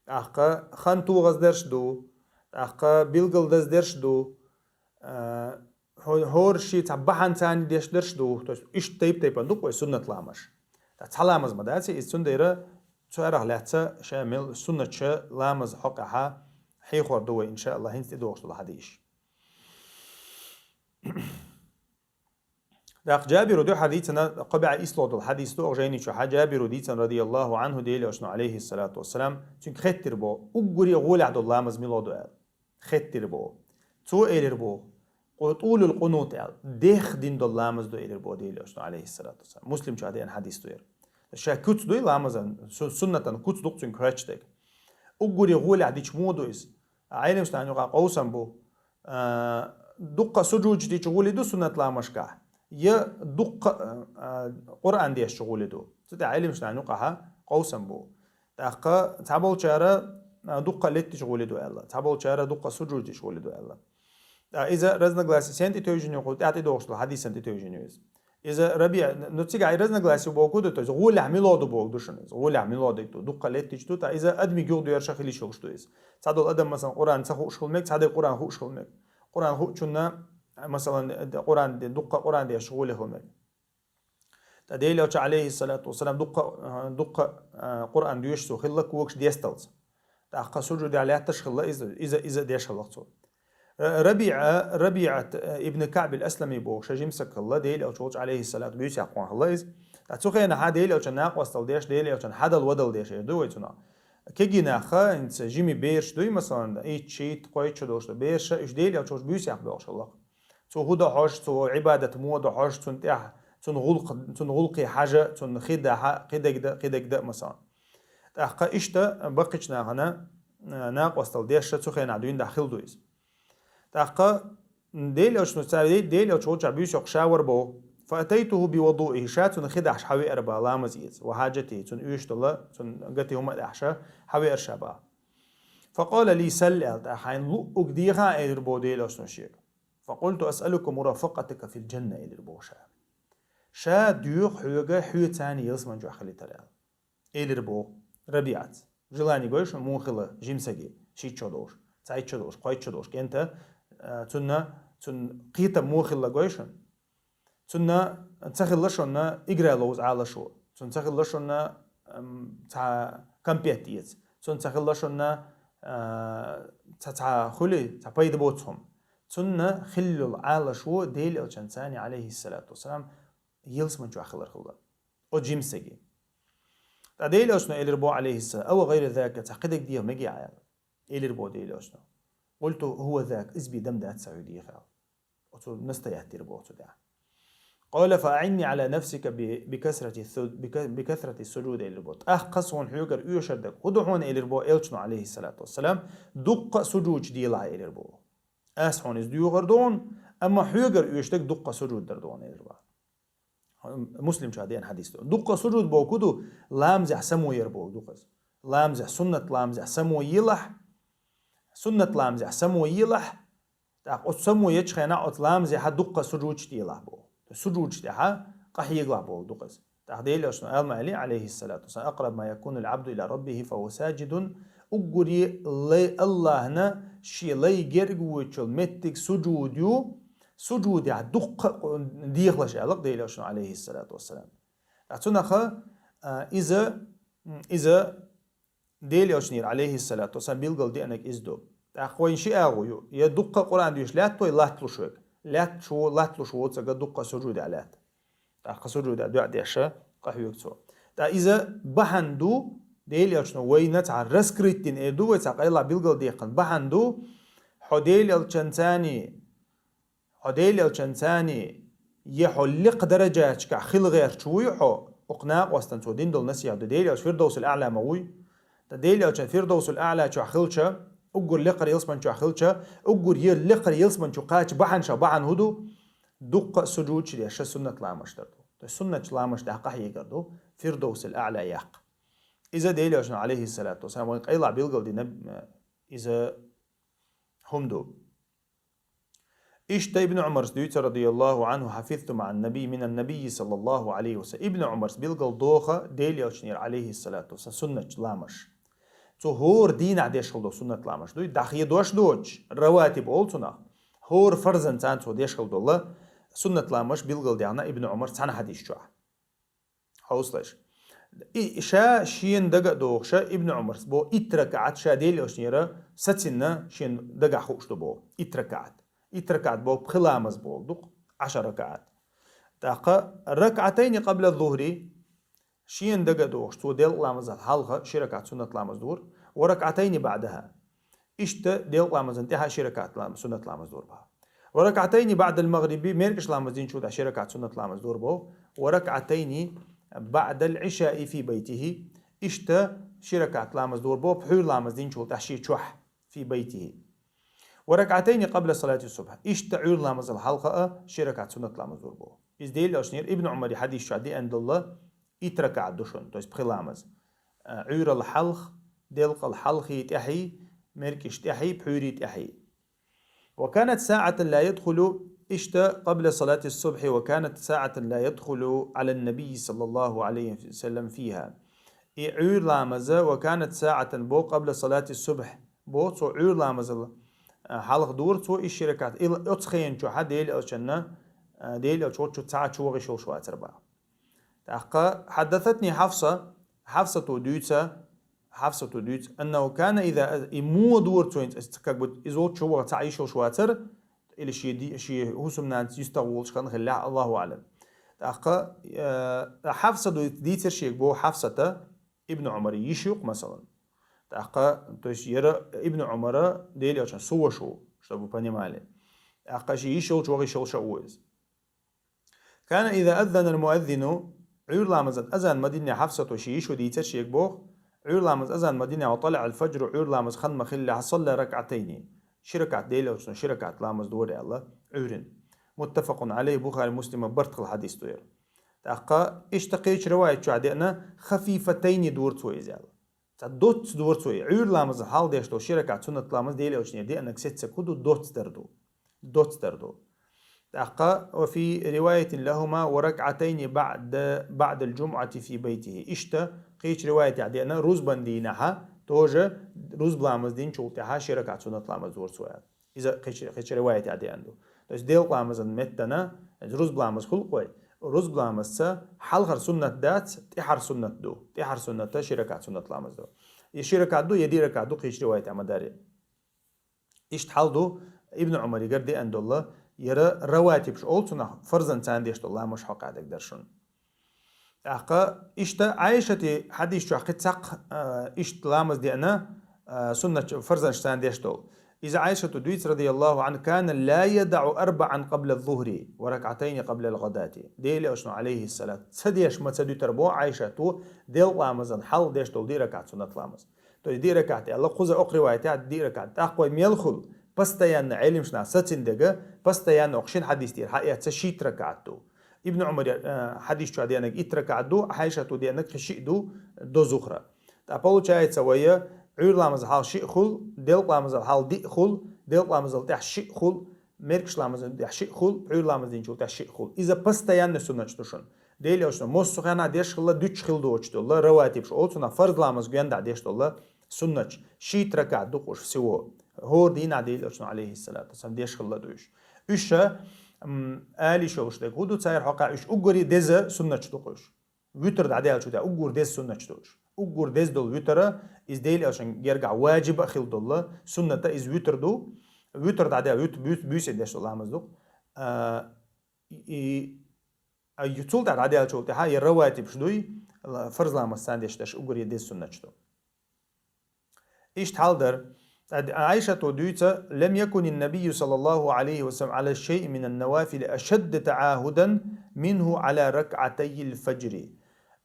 тӀаккха хан тохаза дерш ду, тӀаккха билггал даза дерш ду, а, хӀо-, хӀора шен цхьа бахьанца деш дерш ду, то есть иштта тайп-тайпана ду-кх вай суннат ламазаш. ТӀаккха цхьа ламаз ма дац иза, цундела цу арахь лаьцна ша мел суннаташ ламаза хьокъехь хьехор ду вай, иншааллахӀ, хӀинца тӀедогӀуш долу хьадисаш. ТӀаккха Джабира дуьххьара дийцина, кхо бӀе исс долу хьадис ду, оха жайни чохь Джабира дийцина, радияллаху Ӏанху, Делан Элчано, алейхиссалату вассалам, цуьнга хеттира боху, уггаре гӀолехь долу ламаз муьлха ду аьлла. Хеттира боху. Цо элира боху, къу-, тӀулул къунут аьлла, дехха дина долу ламаз ду элира боху Делан Элчано, алейхиссалату вассалам. Муслим чохь деана хьадис ду яра. Ша куц дуй ламазан, су-, суннатан куц ду-кх цуьнга хоьттуш дерг. Уггаре гӀолехь дича муха ду иза? Ӏелимашна юкъахь къовсам бу. А, дуккха сужудаш дича гӀуле ду суннат ламазашкахь, я дуккха, а, а, Къуръан дешча гӀуле ду. Цу тӀехь Ӏелимашна юкъахь къовсам бу. ТӀаккха цхьаболчара, а, дуккха летташ гӀуле ду аьлла, цхьаболчара дуккха сужудаш дича гӀуле ду аьлла. ТӀаккха иза разногласие сен тӀе тевжина ю, кху тӀехь тӀедогӀуш долу хьадисан тӀе тевжина ю иза. Иза РабиӀа, ну, цигахь и разногласие бохург ду, то есть гӀолехь муьлха ду бохург ду шуна иза. ГӀолехь муьлха дерг ду, дуккха летташ ду, ткъа иза адамийн гуьгӀу доьрша хила йиш йолуш ду иза. Цхьадолу адам, масалан, Къуръан ца хууш хила мега, цхьадерг Къуръан хууш хила мега. Къуръан хуучунна, масалан, Къуръан де-, дуккха Къуръан дешча гӀоле хила мега. Ткъа Делан Элча, алейхиссалату вассалам, дуккха, а, дуккха, а, Къуръан доьшуш цо хилла когаш десталц. ТӀаккха сужудехь лаьтташ хилла иза, иза, иза деш хилла цо. Р-, РабиӀа, РабиӀат, а, ибн КаӀб ал-Аслами бохуш жима стаг хилла, Делан Элча волчу, алейхиссалату, буьйсехь кхоьллина хилла иза. Ткъа цу хенахь Делан Элчан накъосталла деш, Делан Элчан хьадала вадала деш эр ду вай цунах. Кегийнах, хӀинца жима бераш дуй, масалан, итт шо, итт кхойтта шо долуш ду бераш, уьш Делан Элча волчу буьйсехь боьлхуш хилла. Цо хӀун до хьожуш, цо Ӏибадат муха до хьожуш, цунна тӀехь, цунна гӀуллакх-, цунна гӀуллакхе хьажа, цунна хи дахьа, кхидерг да, кхидерг да, масалан. ТӀаккха иштта баккхийчу нахана, а, накъосталла деш цу хенахь дуьйна дахь хилла ду иза. ТӀаккха Делан Элчано, цара Де-, Делан Элча волчохь буьйса йоккхуш ша вара боху. Фа атайтуху би вудуихи, ша цунна хи дахьаш хьавеара боху ламаз эца, ва хьаджатихи, цунна оьшуш долу, цунна гати хӀума а дахьаш хьавеара ша боху. Фа къала ли салли аьлла, тӀаккха хьайна луъург дехахь а элира боху Делан Элчано шега. Фа къулту асъалука мурафакъатака фил джанна, элира боху ша. Ша доьху хьоьга хьоьца ялсамани чохь хилийтар аьлла. Элира боху РабиӀас. Желание гой шуна муха хилла жима стаге, шийтта шо долуш, цхьайтта шо долуш, кхойтта шо долуш кӀентан, а, цунна, цунна кхетам муха хилла гой шуна. Цунна ца хилла шуна играй ловза Ӏалашо. Цунна ца хилла шуна, ам, цхьа кампет эца. Цунна ца хилла шуна, а, цхьа, цхьа хуьлий, цхьа пайда боцу хӀума. Цунна хилла йолу Ӏалашо Делан Элчанца, алейхиссалату вассалам, ялсамани чохь хилар хилла. Оцу жима стаге. Ткъа Делан Элчано элира боху, алейхиссалам, ау гайра зака, цхьа кхидерг деха мегий хьан аьлла. Элира боху Делан Элчано. Къулту хӀува зака, иза бен дан дац сан хьоьга деха аьлла. Оцу настоять дира боху цу тӀехь. Къала фа аӀинни Ӏала нафсика би, би касрати су-, би ка-, би касрати сужуд, элира боху. ТӀаккха суна хьоьгара оьшур дерг хӀун ду хьуна, элира боху Элчано, алейхиссалату вассалам, дуккха сужудаш делахь, элира боху. Ас хьуна иза доьхур ду хьуна, амма хьоьгара оьшург дуккха сужуд дар ду хьуна, элира боху. Муслим чохь деана хьадис ду. Дуккха сужуд бохург ду, ламазехь само яр бохург ду-кх иза. Ламазехь, суннат ламазехь само елахь, суннат ламазехь само елахь, тӀаккха оцу само ечу хенахь оцу ламазехь дуккха сужудаш делахь боху. Сужудаш тӀехь къахьегалахь бохург ду-кх иза. ТӀаккха Делан Элчано аьлла ма аьллий, алейхиссалату вассалам, акърабу ма якуну ал-Ӏабду иля раббихи фа хӀува саджидун, уггаре лай Аллахьна шен лай герга воьдучул меттиг сужуд ю, сужудехь дуккха а дехалаш аьлла-кх Делан Элчано, алейхиссалату вассалам. Ткъа цунах, а, иза, м, иза Дела Элчанера, алейхиссалату вассалам, билгал деанаг из ду. ТӀаккха вайн ши агӀо ю: я дуккха а Къуръан доьшуш лаьтта вай латталуш вег, лаьтташ во-, латталуш воцага дуккха сужудехь лаьтта. ТӀаккха сужудехь дуӀа деш къахьоьгу цо. ТӀаккха иза бахьана ду, Дела Элчано вайна цхьа раскрыть дина, эр ду вай, цхьа къайла билгал деккхина бахьана ду, хьо Дела Элчанцани, хьо Дела Элчанцани, я хьо лекха дараджаташкахь хила гӀерташ вуй хьо, укх накъостана цо дина долу насихьат ду. Дела Элча Фирдовсул Аъла ма вуй? ТӀаккха Дела Элчан Фирдовсул Аъла чохь хилча, уггар лекхара ялсаман чохь хилча, уггар е-, лекхара ялсаман чу кхача бахьанаш бахьана хӀун ду? Дуккха а сужудаш деш суннат ламазаш дар ду. То есть суннаташ ламазаш тӀехь къахьегар ду, Фирдовсул Аъла яккха. Иза Дела Элчано, алейхиссалату вассалам, вайн къайла билгал дина, иза хӀума ду. Иштта Ибн Ӏумарс дуьйцу, радияллаху Ӏанху: «Хьафизту маӀан-набий минан-набий саллаллаху Ӏалайхи ва саллам». Ибн Ӏумарс билгал доху Дела Элчанера, алейхиссалату вассалам, суннаташ ламазаш. Цо хӀора дийнахь деш хила долу суннат ламазаш дуй, дӀахедош доцуш, раватиб олу цунах. ХӀора фарзан царна цо деш хила долу суннат ламазаш билгал даьхна Ибн Ӏумарс цхьана хьадис чохь. Хьовсалаш. И ша шена дага а дохуша, Ибн Ӏумарс боху, итт ракаӀат ша Дела Элчанера сацинна шена дагахь хууш ду боху. Итт ракаӀат. Итт ракаӀат боху пхи ламаз боху дукха, Ӏашар ракаӀат. ТӀаккха ракаӀатайни къабла зухри, шена дага а дохуш, цо делкъа ламазал хьалха ши ракаӀат суннат ламаз дора, ва ракаӀатайни баӀдаха. Иштта делкъа ламазан тӀаьхьа ши ракаӀат лам-, суннат ламаз дора боху. Ва ракаӀатайни баӀдал магъриби, меркӀаш ламаз динчул тӀаьхьа ши ракаӀат суннат ламаз дора боху. Ва ракаӀатайни баӀдал Ӏишаи фи байтихи. Иштта ши ракаӀат ламаз дора боху, пхьуьйра ламаз динчул тӀаьхьа шен чохь, фи байтихи. Ва ракаӀатайни къабла салати субхь. Иштта Ӏуьйра ламазал хьалха а ши ракаӀат суннат ламаз дора боху. Иза Дела Элчанера Ибн Ӏумара хьадис чохь деана долу итт ракаӀат ду шуна, то есть пхи ламаз. Э, Ӏуьйрал хьалха, делкъал хьалхий тӀаьхьий, меркӀаш тӀаьхьий, пхьуьйрий тӀаьхьий. «وكانت ساعة لا يدخل», иштта, «قبل صلاة الصبح، وكانت ساعة لا يدخل على النبي صلى الله عليه وسلم فيها». И Ӏуьйра ламаза, «وكانت ساعة» бо, «قبل صلاة الصبح» бо, цо Ӏуьйра ламазал, а, хьалха дора цо и ши ракаӀат. Ил оцу хенан чохь Дела Элчанна, а, Дела Элча волчу цхьа а чу ваха йиш йолуш вацара боху. ТӀаккха «حدثتني حفصة», Хьафсато дуьйцу, Хьафсато дуьйцу, «أنه كان إذا», и муха дора цо, как бы, иза волчу чу ваха цхьа а йиш йолуш вацара, или шен ди-, шен хӀусамнанас юьстах волуш хан хиллехь, Аллаху аӀлам. ТӀаккха, э, Хьафса дуьйц-, дийцира шега боху, Хьафсата Ибн Ӏумара йиш ю-кх, масалан. ТӀаккха, то есть, яра Ибн Ӏумара Дела Элчан сов ваша ву, чтобы вы понимали. ТӀаккха шен йиш йолчу ваха йиш йолуш а ву иза. «كان إذا أذن المؤذن», Ӏуьйра ламазан азан ма динехь, Хьафсато шен йиш ю дийцира шега боху, Ӏуьйра ламазан азан ма динехь, «وطلع الفجر», Ӏуьйра ламазан хан ма хиллехь, «صلى ركعتين», ши ракаӀат, Дела Элчано ши ракаӀат ламаз дора аьлла, Ӏуьйрина. «متفق عليه», Бухари, Муслима барт хилла хьадис ду яра. ТӀаккха иштта кхечу риваят чохь деана, «خفيفتين» дора цо иза аьлла. Цхьа доцца дора цо и. Ӏуьйра ламаза хьалха деш долу ши ракаӀат суннат ламаз Дела Элчанера деанарг сеццаг хӀун ду, доцца дар ду. Доцца дар ду. ТӀаккха, «وفي رواية لهما وركعتين بعد، بعد الجمعة في بيته». Иштта, кхечу риваятехь деана, рузбан дийнахьа, тоже рузба ламаз динчул тӀаьхьа ши ракаӀат суннат ламаз дора цо аьлла. Иза кхечу, кхечу риваятехь деана ду. То есть делкъа ламазан меттана, рузба ламаз хуьлу-кх вай, рузба ламазца хьалхара суннат дац, тӀаьхьара суннат ду. ТӀаьхьара сунната ши ракаӀат суннат ламаз ду. И ши ракаӀат ду, я диъ ракаӀат ду, кхечу риваятехь ма дарий. Иштта хьал ду Ибн Ӏумаригара деана долу, яра раватибаш олу цунах, фарзан царна деш долу ламазаш хьокъехь дерг дара шуна. ТӀаккха иштта Ӏайшати хьадис чохь кхин цхьаккха, а, иштта ламаз деана, а, суннат фарзанаш царна деш долу. Иза Ӏайшату дуьйцу, радияллаху Ӏанха: «كان لا يدع أربعا قبل الظهر وركعتين قبل الغداة». Дела Элчано, алейхиссалат, ца деш ма ца дуьтура боху Ӏайшату, делкъа ламазан хьалха деш долу диъ ракаӀат суннат ламаз. То есть диъ ракаӀат аьлла, кхуза окху риваятехь диъ ракаӀат. ТӀаккха вай мел хуьлу, постоянно Ӏелимаш нах сацина дерг, постоянно окху шина хьадис тӀера хьаэцна шийтта ракаӀат ду. Ибн Ӏумара, э, хьадис чохь деанарг итт ракаӀат ду, Ӏайшато деанарг кхин шиъ ду, до зухра. ТӀаккха получается, вай Ӏуьйра ламазал хьалха шиъ хуьлу, делкъа ламазал хьалха диъ хуьлу, делкъа ламазал тӀаьхьа шиъ хуьлу, меркӀаш ламазал тӀаьхьа шиъ хуьлу, Ӏуьйра ламаз динчул тӀаьхьа шиъ хуьлу. Иза постоянно суннаташ ду шуна. Дела Элчано массо а хенахь деш хилла, дуьтуш хила доцуш долу, раватибаш олу цунах, фарз ламаз гонахь деш долу суннаташ, шийтта ракаӀат ду-кх уьш всего. ХӀора дийнахь Дела Элчано, алейхиссалату вассалам, деш хилла ду уьш. Уьш, м, ала йиш йолуш дерг хӀун ду, церан хьокъехь уьш уггаре деза суннаташ ду-кх уьш. Витр дӀадаьлча тӀехьа уггар деза суннаташ ду уж. Уггар деза дола витр, из Даьла Элчан гергахь ваджиб а хилла дола, суннат а из витр ду. Витр дӀадаьлча, вит-, бус-, буьйсанна деш дола ламаз ду. А, и, а, цул тӀехьа дӀадаьлчул тӀехьа, я раватибаш дуй, ла-, фарз ламаз царна деш деш уггар я деза суннаташ ду. Иштта хьал дар. Ӏайшата дуьйцу: «لم يكن النبي صلى الله عليه وسلم على شيء من النوافل أشد تعاهدا منه على ركعتي الفجر».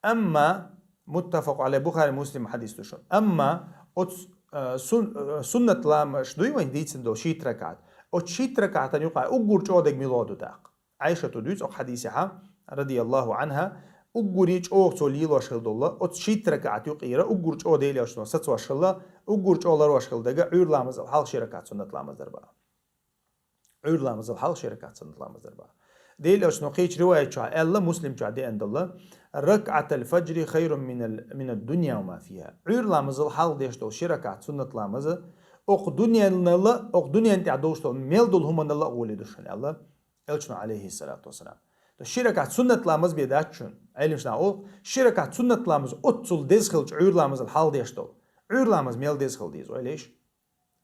Амма, муттафакъ Ӏалай, Бухари, Муслим хьадис ду шуна. Амма оцу, э, сун-, э, суннат ламазаш дуй вайн дийцина долу шийтта ракаӀат. Оцу шийтта ракаӀатан юкъахь уггар чӀогӀа дерг мила ду тӀаккха? Ӏайшата дуьйцу оцу хьадисехь, радияллаху Ӏанха, уггаре чӀогӀа цо лелош хилла долу, оцу шийтта ракаӀат юкъера уггар чӀогӀа Даьла Элчано сацош хилла, уггар чӀогӀа ларош хилла дерг Ӏуьйра ламазал хьалха ши ракаӀат суннат ламаз дар бах. Ӏуьйра ламазал хьалха ши ракаӀат суннат ламаз дар бах. Даьла Элчано кхечу риваят чохь аьлла, Муслим чохь деана долу: «ركعتا الفجر خير من ال-، من الدنيا وما فيها». Ӏуьйра ламазал хьалха деш долу ши ракаӀат суннат ламаз, окху дуьненал а, окху дуьнен тӀехь долуш долу мел долу хӀуманал а гӀоле ду шуна аьлла. Элчано, Ӏалайхиссалату вассалам. То ши ракаӀат суннат ламаз бен дац шуна. Ӏелимаш наха олу, ши ракаӀат суннат ламаз оццул деза хилча Ӏуьйра ламазал хьалха деш долу. Ӏуьйра ламаз мел деза хила деза, ойла еш?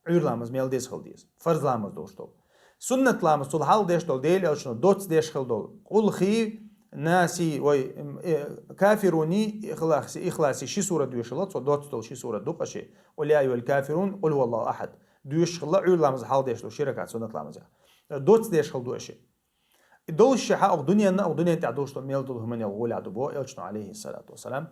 Ӏуьйра ламаз мел деза хила деза. Фарз ламаз долуш долу. Суннат ламаз цул хьалха деш долу, Даьла Элчано доцца деш хила долу. Къулхи, Наси, вай, м, э, Кафируни, Ихласи, Ихласи ши сурат доьшуш хила, цо доцца долу ши сурат ду-кх ши. Къул я айюхал кафирун, Къул хӀуа Аллаху ахьад. Доьшуш хила Ӏуьйра ламаз хьалха деш долу ши ракаӀат суннат ламазехь. Доцца деш хила ду аша. И долуш ши хьан окху дуьненна, окху дуьнен тӀехь долуш долу мел долу хӀуманел гӀолехь ду боху Элчано, Ӏалайхиссалату вассалам,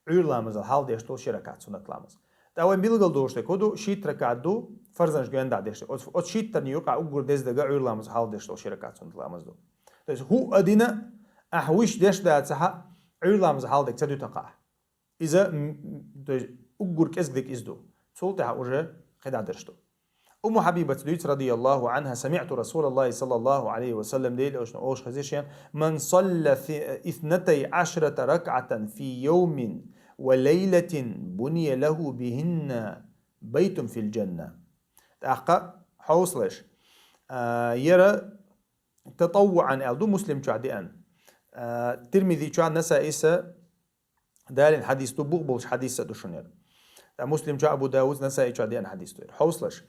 Ӏуьйра ламазал хьалха деш долу ши ракаӀат суннат ламаз. ТӀаккха вайн билгал долуш дерг хӀун ду, шийтта ракаӀат ду, фарзанаш гонах деш дерг. Оцу, оцу шийттанна юкъахь уггар деза дерг Ӏуьйра ламазал хьалха деш долу ши ракаӀат суннат ламаз ду. То есть хӀуъа а дина, ахь вуьш деш дацахь, Ӏуьйра ламазал хьалха дерг ца дуьту хьан ахь. Иза, м, м, то есть, уггар кӀезиг дерг иза ду. Цул тӀаьхьа уже кхидӀа дерш ду. Умму Хьабибаца дуьйцу, радияллаху Ӏанха: «سمعت رسول الله صلى الله عليه وسلم», Даьла Элчано олуш хезира шена: «من صلى في-، اثنتي عشرة ركعة في يوم وليلة بني له بهن بيت في الجنة». ТӀаккха хьовсалаш. А, яра татаввуӀан аьлла ду, Муслим чохь деана. А, Тирмизи чохь, Насаиса далийна хьадис ду, бух болуш хьадис а ду шуна яра. Ткъа Муслим чохь, Абу Давуд, Насаи чохь деана хьадис ду яра. Хьовсалаш.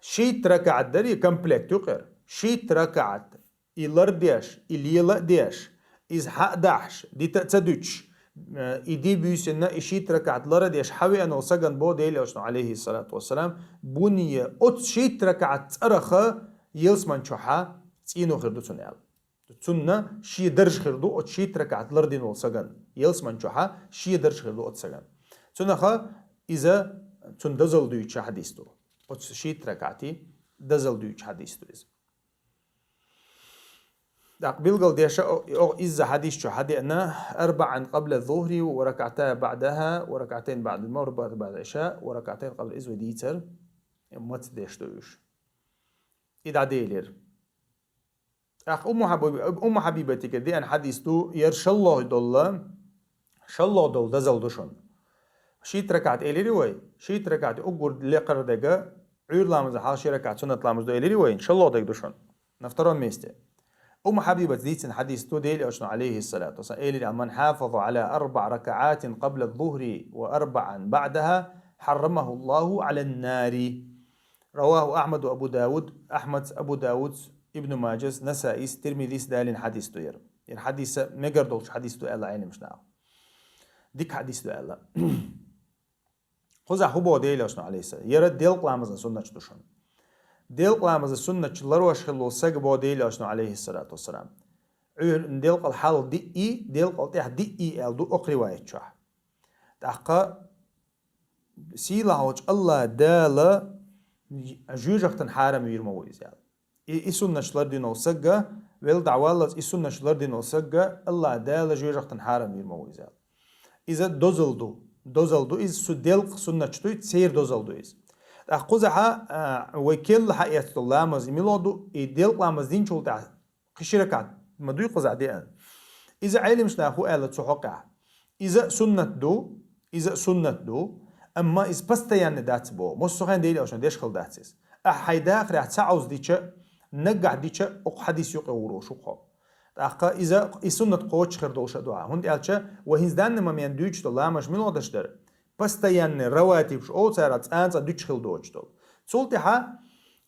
Шийтта ракаӀат дарий, комплект юкъера. Шийтта ракаӀат и лардеш, и лела а деш, иза хьа а дахьаш, дита а ца дуьтуш, э, и ди буьйсанна, и шийтта ракаӀат лара а деш, хьавеана волу сагана боху Даьла Элчано, Ӏалайхиссалату вассалам, буния, оцу шийтта ракаӀат цӀарах ялсаман чохь цӀено хир ду цунна аьлла. Цунна шен даржа хир ду оцу шийтта ракаӀат лардина волу сагана. Ялсаман чохь шен даржа хир ду оцу сагана. Цунаха иза цунна дозалла дуьйцуш хьадис ду. Оцу шийтта ракаӀати дозалла дуьйцуш хьадис ду иза. ТӀаккха билгал деш, о-, о-, изза хьадис чу хьадеана: «أربعا قبل الظهر وركعتا بعدها وركعتين بعد المغرب وركعتين بعد العشاء وركعتين قبل», иза вай дийцар, маца деш ду уьш. И дӀаделира. ТӀаккха Умму Хьабиба-, Умму Хьабибатигара деана хьадис ду, яра шоллагӀа долла, шоллагӀа долла дозалла ду шуна. Шийтта ракаӀат элири вай, шийтта ракаӀат уггар лекхара дерг, Ӏуьйра ламаза хьалха ши ракаӀат суннат ламаз ду элири вай, шоллагӀа дерг ду шуна. На втором месте. Умму Хьабибаца дийцина хьадис ду, Даьла Элчано, Ӏалайхиссалату вассалам, элира: «من حافظ على أربع ركعات قبل الظهر وأربعا بعدها حرمه الله على النار». رواه أحمد وأبو داود، Ахьмадс, Абу Даудс, Ибн Маджас, Насаис, Тирмизис далийна хьадис ду яра. Яра хьадиса мегар долчу хьадис ду аьлла Ӏелимаш наха. Дика хьадис ду аьлла. Кхузахь хӀун боху Даьла Элчано, Ӏалайхиссалам? Яра делкъа ламазан суннаташ ду шуна. Делкъа ламазан суннаташ ларош хилла волу сага боху Даьла Элчано, Ӏалайхиссалату вассалам. Ӏуьйр-, делкъал хьалха диъий, делкъал тӀехь диъий аьлла ду окху риваят чохь. ТӀаккха сийлахьчу АллахӀ Дала жоьжахатан хьарам вийр ма ву иза аьлла. И, и суннаташ лардина волу сага, велла дӀаваллалц и суннаташ лардина волу сага, АллахӀ Дала жоьжахатан хьарам вийр ма ву иза аьлла. Иза дозалла ду. Дозалла ду иза, су делкъа суннаташ дуй, церан дозалла ду иза. ТӀаккха кхузахьа, а, вай керла хьаэцна долу ламаз, и мила ду, и делкъа ламаз динчул тӀаьхьа кхин ши ракаӀат ма дуй кхузахь деана. Иза Ӏелимаш наха хӀун аьлла цу хьокъехь? Иза а суннат ду, иза а суннат ду, амма иза постоянный дац боху. Массо хен Даьла Элчано деш хилла дац иза. Ахьа хьайн дахарехь ца Ӏовза дича, наггахь дича, окху хьадис юкъе гӀур волуш ву хьо. ТӀаккха иза, и суннат кхочуш хир долуш а ду хьан. ХӀунда аьлча, вай хӀинца данный момент дуьйцуш долу ламазаш мила гӀо деш дара? Постоянный раватибаш олу цара, цкъа-цкъа дуьйцуш хила доцуш долу. Цул тӀаьхьа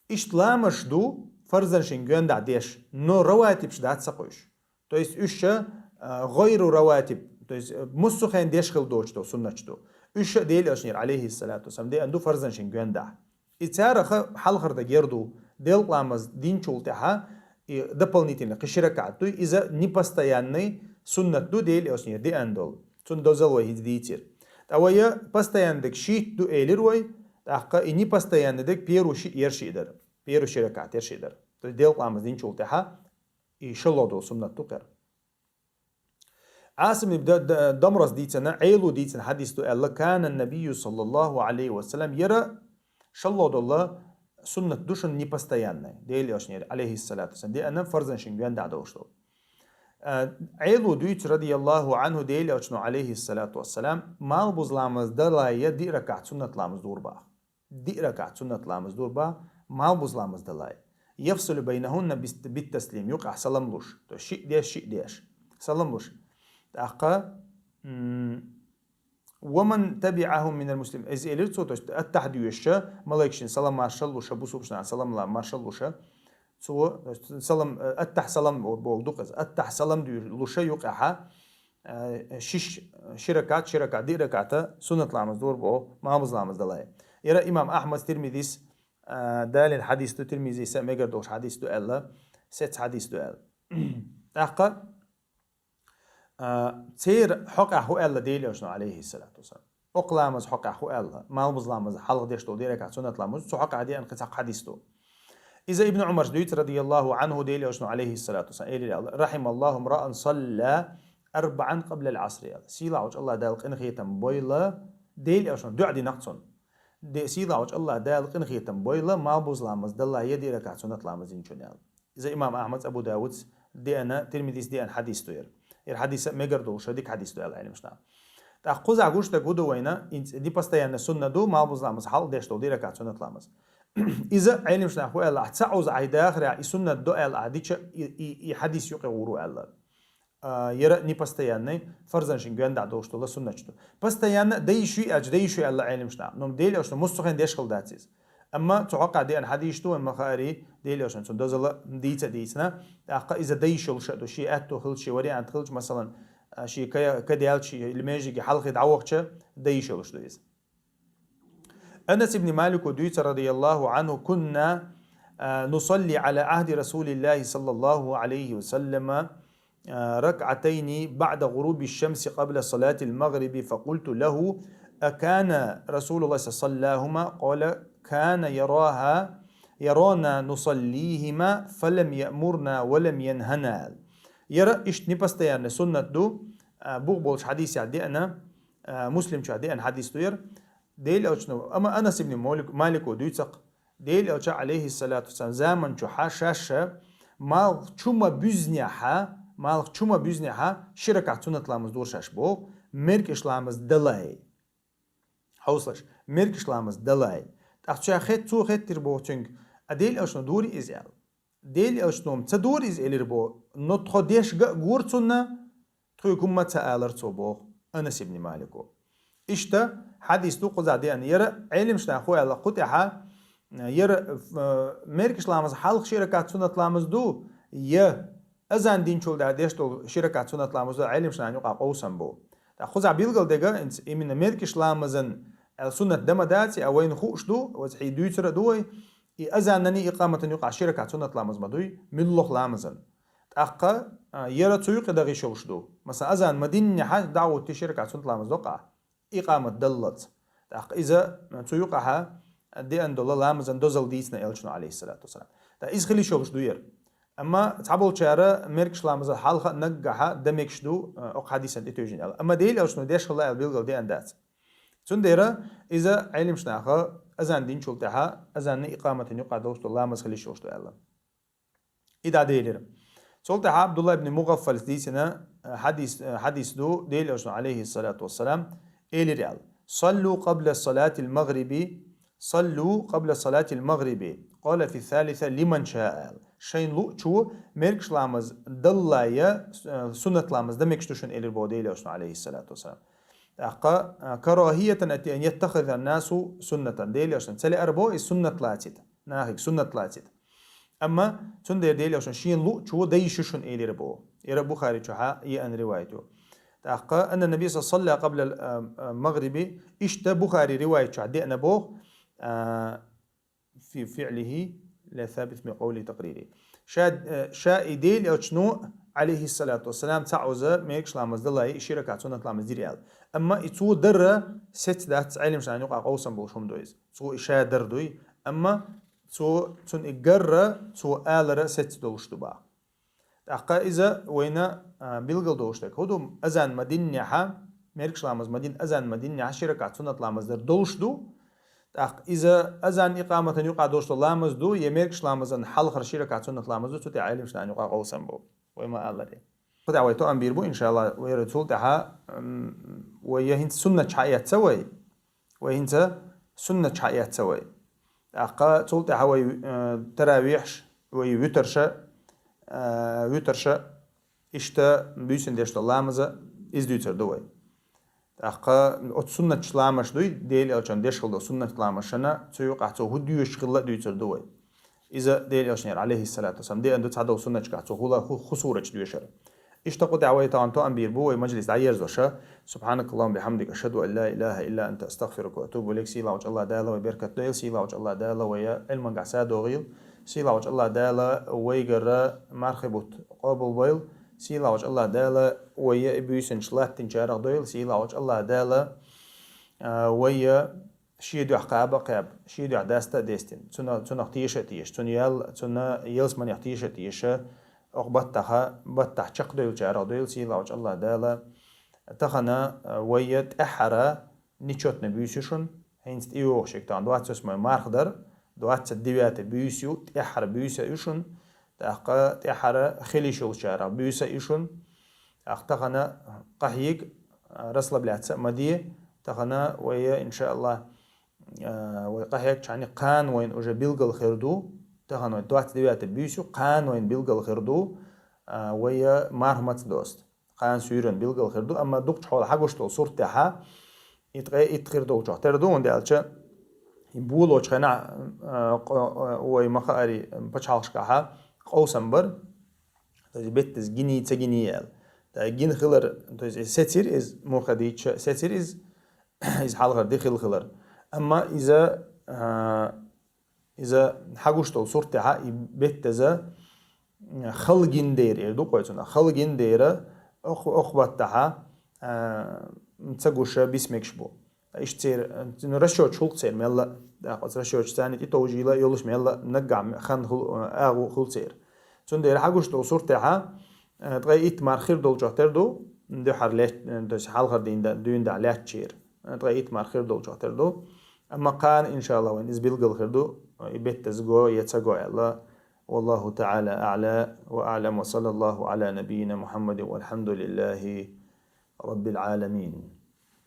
иштта ламазаш ду, фарзан шин гоьндахь деш, но раватибаш дац ца кхуьйсуш. То есть уьш ша, а, гӀайру раватиб, то есть, а, массо а хенахь деш хила доцуш долу суннаташ ду. Уьш ша Делан Элчанера, алейхиссалату вассалам, деана ду фарзан шин гоьндахь. И царах хьалхара даг яр ду, делкъа ламаз динчул тӀаьхьа, и дополнительно кхин ши ракаӀат ду, иза непостоянный суннат ду, Делан Элчанера деана долу. Цунна дозалла вай хӀинца дийцира. ТӀаккха вай постоянный даг шийтта ду элира вай, тӀаккха и непостоянный даг первый шиъ яр шиъ дара. Первый ши ракаӀат яр шиъ дара. То есть делкъа ламаз динчул тӀаьхьа и шолгӀа долу суннат ду кхера. Ӏасим ибн Д-, Д-, Дамрас дийцина, Ӏело дийцина хьадис ду аьлла, кана набийю саллаллаху алейхи ва саллям, яра шолгӀа долу суннат ду шуна непостоянный, Делан Элчанера, алейхиссалату вассалам, деана фарзан шин гоьндахь долуш долу. Э, Ӏело дуьйцу, радияллаху анху, Делан Элчано, алейхиссалату вассалам, малхбуза ламаз далале диъ ракаӀат суннат ламаз дора боху. Диъ ракаӀат суннат ламаз дора боху, малхбуза ламаз далале. Яфсулу байнахунна бис-, биттаслим, юкъахь салам луш. То есть шиъ деш, шиъ деш. Салам луш. ТӀаккха, м, ва ман табиъахум минал муслим. Иза элира цо, то есть аттахь доьшуша, малайкашна салам маршалла луша, бусулбанашна салам ла-, маршалла луша. Цо, то есть салам, э, аттахь салам бо-, болу ду-кх иза. Аттахь салам дуьйр-, луша юкъахьа, э, шиш, ши ракаӀат, ши ракаӀат, диъ ракаӀата суннат ламаз дора боху, малхбуза ламаз далале. Яра имам Ахьмад, Тирмизис, э, далийна хьадис ду, Тирмизиса мегар долуш хьадис ду аьлла, сецца хьадис ду аьлла. ТӀаккха, а, церан хьокъехь хӀун аьлла Делан Элчано, алейхиссалату вассалам? Окху ламазан хьокъехь хӀун аьлла? Малхбуза ламаза хьалха деш долу диъ ракаӀат суннат ламаз, цу хьокъехь деана кхин цхьа хьадис ду. Иза Ибн Ӏумарс дуьйцу, радияллаху анху, Делан Элчано, алейхиссалату вассалам, элира аьлла: «Рахималлаху мраан салла арбаан къаблал Ӏасри», аьлла. Сийлахь волчу АллахӀ Дала къинхетам бойла, Делан Элчано дуьхьа дина-кх цунна. Де-, сийлахь волчу АллахӀ Дала къинхетам бойла, малхбуза ламаз далале диъ ракаӀат суннат ламаз динчунна аьлла. Иза имам Ахьмадс, Абу Давудс деана, Тирмизис деана хьадис ду яра. Яра хьадис а мегар долуш, дика хьадис ду аьлла Ӏеламнаха. ТӀаккха кхузахь гуш дерг хӀун ду вайна, инц-, непостоянный суннат ду, малхбуза ламаза хьалха деш долу диъ ракаӀат суннат ламаз. Иза Ӏеламнаха хӀун аьлла, ахь цхьа Ӏуза ахь дахарехь, и суннат ду аьлла ахь дича, и, и, и хьадис юкъе гӀур ву аьлла. А, яра непостоянный, фарзан шин гоьндахь долуш долу суннаташ ду. Постоянно дайш ю аьлча, дайш ю аьлла Ӏеламнаха. Но Делан Элчано массо а хенахь деш хила дац иза. Амма цу хьокъехь деана хьадис ду, вайн ма-хаъара, Делан Элчано цунна дозалла дийца а дийцина, тӀаккха иза дайш йолуш а ду, шен аьтто хилча, шен вариант хилча, масалан, а, шен ка-, ка даьлча, шен или межиге хьалхе дӀавахча, дайш йолуш ду иза. Анас ибн Малико дуьйцу, радияллаху анху: «Кунна, а, нусалли ала ахди Расулиллахи саллаллаху алейхи ва саллама, а, ракъатайни баъда гъуруби шамси къабла салатил магъриби, факъулту лаху: акана Расулуллах саллаллаху алейхи ва саллама, къала: кана яраха, ярана нусаллихима, фалам яъмурна ва лам янхана». Яра иштта непостоянный суннат ду, а, бух болчу хьадисехь деана, а, Муслим чохь деана хьадис ду яра. Делан Элчано, амма Анас ибн Малик-, Малико дуьйцу-кх, Делан Элча, алейхиссалату вассалам, заман чохь шаьш малх чу ма буьзнехь, малх чу ма буьзнехь, ши ракаӀат суннат ламаз дора шаьш боху, меркӀаш ламаз далале. Хьовсалаш, меркӀаш ламаз далале. ТӀаккха цо хет-, цо хеттира боху цуьнга, а Делан Элчано дора иза аьлла. Делан Элчано ца дора иза элира боху, но тхо деш ган а гора цунна, тхоьга хӀумма а ца алара цо боху, Анас ибн Малико. Иштта хьадис ду кхузахь деана. Яра Ӏеламнаха хӀун аьлла кху тӀехьа, яра, э, меркӀаш ламаза хьалха ши ракаӀат суннат ламаз ду, я азан динчул тӀаьхьа деш долу ши ракаӀат суннат ламаз ду, Ӏеламнахана юкъахь къовсам бу. ТӀаккха кхузахь билгал дерг, хӀинца именно меркӀаш ламазан аьлла суннат дан ма дац, а вайна хууш ду, вайца хьий дуьйцур а ду вай, и азанан, и икъаматан юкъахь ши ракаӀат суннат ламаз ма дуй, муьлхха ламазан. ТӀаккха, а, яра цу юкъе дан йиш йолуш ду. Масалан, азан ма диннехь, дӀа а хӀуттий, ши ракаӀат суннат ламаз до-кх ахь, икъамат даллалц. ТӀаккха иза, а, цу юкъахьа деана долу ламазан дозалла дийцина Элчано, алейхиссалату вассалам. ТӀаккха иза хила йиш йолуш ду яра. Амма цхьаболчара меркӀаш ламаза хьалха а, наггахьа а дан мегаш ду, а, окху хьадисан тӀетевжина аьлла. Амма Делан Элчано деш хилла аьлла билгал деана дац. Цундела иза Ӏеламнаха азан динчул тӀаьхьа, азанан, икъаматан юкъахь долуш долу ламаз хила йиш йолуш ду аьлла. И дӀаделира. Цул тӀаьхьа Абдулла ибн МугӀаффалс дийцина, э, хьадис, э, хьадис ду, Делан Элчано, алейхиссалату вассалам, элира аьлла: «Саллу къабла салатил магъриби, саллу къабла салатил магъриби, къала фи салиса лиман шаа», аьлла. шайн луъчо мергаш ламаз даллале, э, суннат ламаз дан мегаш да шуна, элира боху Делан Элчано, алейхиссалату вассалам. ТӀаккха, э, карахиятан ати ан яттахиза насу суннатан. Делан Элчано ца лаьара боху иза суннат лацита. Нахага суннат лацита. Амма цундела Делан Элчано шена луъчо дан йиш ю шуна, элира боху. Иза Бухари чохь а еана риваят ю. ТӀаккха анна Наби салла къабла, э, э, магъриби, иштта Бухари риваят чохь деана боху, э, фи фиълихи ла сабит ми къавли такърири. Ша, э, ша и Делан Элчано, алейхиссалату вассалам, цхьа оза мергаш ламаз даллале, и ши ракаӀат суннат ламаз дира аьлла. Амма и цо дарра сецца дац, Ӏелимаш нахана юкъахь къовсам болуш хӀума ду иза. Цо и ша дарра дуй, амма цо, цунна и гарра, цо алара сецца долуш ду боху. ТӀаккха иза вайна, а, билгал долуш дерг хӀун ду? Азан ма диннехь, мергаш ламаз ма дин, азан ма диннехь, ши ракаӀат суннат ламаз дар долуш ду. ТӀаккха иза азан икъаматан юкъахь долуш долу ламаз ду, я мергаш ламазан хьалхара ши ракаӀат суннат ламаз ду, цу тӀехь Ӏелимаш нахана юкъахь къовсам бу. Вай ма аллара. Кху тӀехь вай тоам бийр бу, иншалла, вай цул тӀаьхьа, м, вай я хӀинца суннат чхьа а эцна вай, вай хӀинца суннат чхьа а эцна вай. ТӀаккха цул тӀаьхьа вай, э, таравихьаш, вай вуьтарша, э, вуьтарша, иштта буьйсанна деш долу ламаза, иза дуьйцур ду вай. ТӀаккха оцу суннатчу ламаш дуй, Делан Элчано деш хилла долу суннат ламашна, цу юкъахь цо хӀун доьшуш хилла а дуьйцур ду вай. Иза Делан Элчанера, алейхиссалату вассалам, деана ду цхьадолу суннатчугахь цо хӀула хӀу-, хӀун сурачу доьшура. Иштта кху тӀехь вай тахана тоам бийр бу, вай мажлис дӀаерзош. Субханакаллахумма бихамдика, ашхаду ан ла илаха илла анта, астагфирука ва атубу илайк. Сийлахьчу АллахӀ Дала вай беркат дойла, сийлахьчу АллахӀ Дала вай Ӏилманехь садогӀийла, сийлахьчу АллахӀ Дала вайгара мархи бутт къобалбойла, сийлахьчу АллахӀ Дала вай я и буьйсанаш латтинчарах дойла, сийлахьчу АллахӀ Дала, а, вай я шен дуьхьа кхаба а кхаьба, шен дуьхьа даста а дестина, цуьнан, цунах теша а теша, цуьнан ял-, цуьнан ялсаманех теша а теша, окху баттахь, баттахь чекхдевллачарах дойла, сийлахьчу АллахӀ Дала. Тахана, а, вай я тӀаьххьара нечётный буьйса ю шуна, хӀинца тӀейогӀуш ерг тахана двадцать восьмой марх дара, двадцать девятый буьйса ю, тӀаьххьара буьйса ю шуна, тӀаккха тӀаьххьара хила йиш йолчарах буьйса ю шуна. ТӀаккха тахана къахьега, а, расслабляться а ма де, тахана вай, иншааллахӀ, а, вай къахьегчхьана кхана вайна уже билгал хир ду, тахана вайн двадцать девятый буьйса ю, кхана вайна билгал хир ду, а, вай марх маца доста. Кхана суьйранна билгал хир ду, амма дукхачу хьолахь хьагуш долу сурт тӀехь, и ткъе итт хир долчохь тера ду, хӀунда аьлча и болочу хенахь, а, къо-, а, вай ма-хаари пачхьалкхашкахь къовсам бара, то есть беттаза гиний, ца гиний аьлла. ТӀаккха гина хилар, то есть иза сецира иза, муха дийча сецира иза, иза хьалхара ди хилла хилар. Амма иза, а, иза хьагуш долу сурт тӀехь и беттаза хала гина дера, эр ду кхойцунах. Хала гина дера, ох-, оху баттахь, а, ца гуша бисмегаш бу. Иштта церан, ну, расчёташ хуьлу церан мелла а. ТӀаккха оцу расчёташ царна тӀе товжийла йолуш мелла а наггахь хан хуьлу, агӀо хуьлу церан. Цундела хьагуш долу сурт тӀехь, а, ткъе итт марх хир долчохь тера ду, дуьххьара лет-, то есть хьалхара дийна да-, дуьйна дахь лаьттачера. Ткъе итт марх хир долчохь тера ду. Амма кхана, иншааллахӀ, вайн иза билгал хир ду, и беттаза го я ца го аьлла. Валлаху таӀала аӀла ва аӀлам, ва саллаллаху Ӏала набийина Мухьаммадин, валхьамдулиллахи раббил Ӏаламин.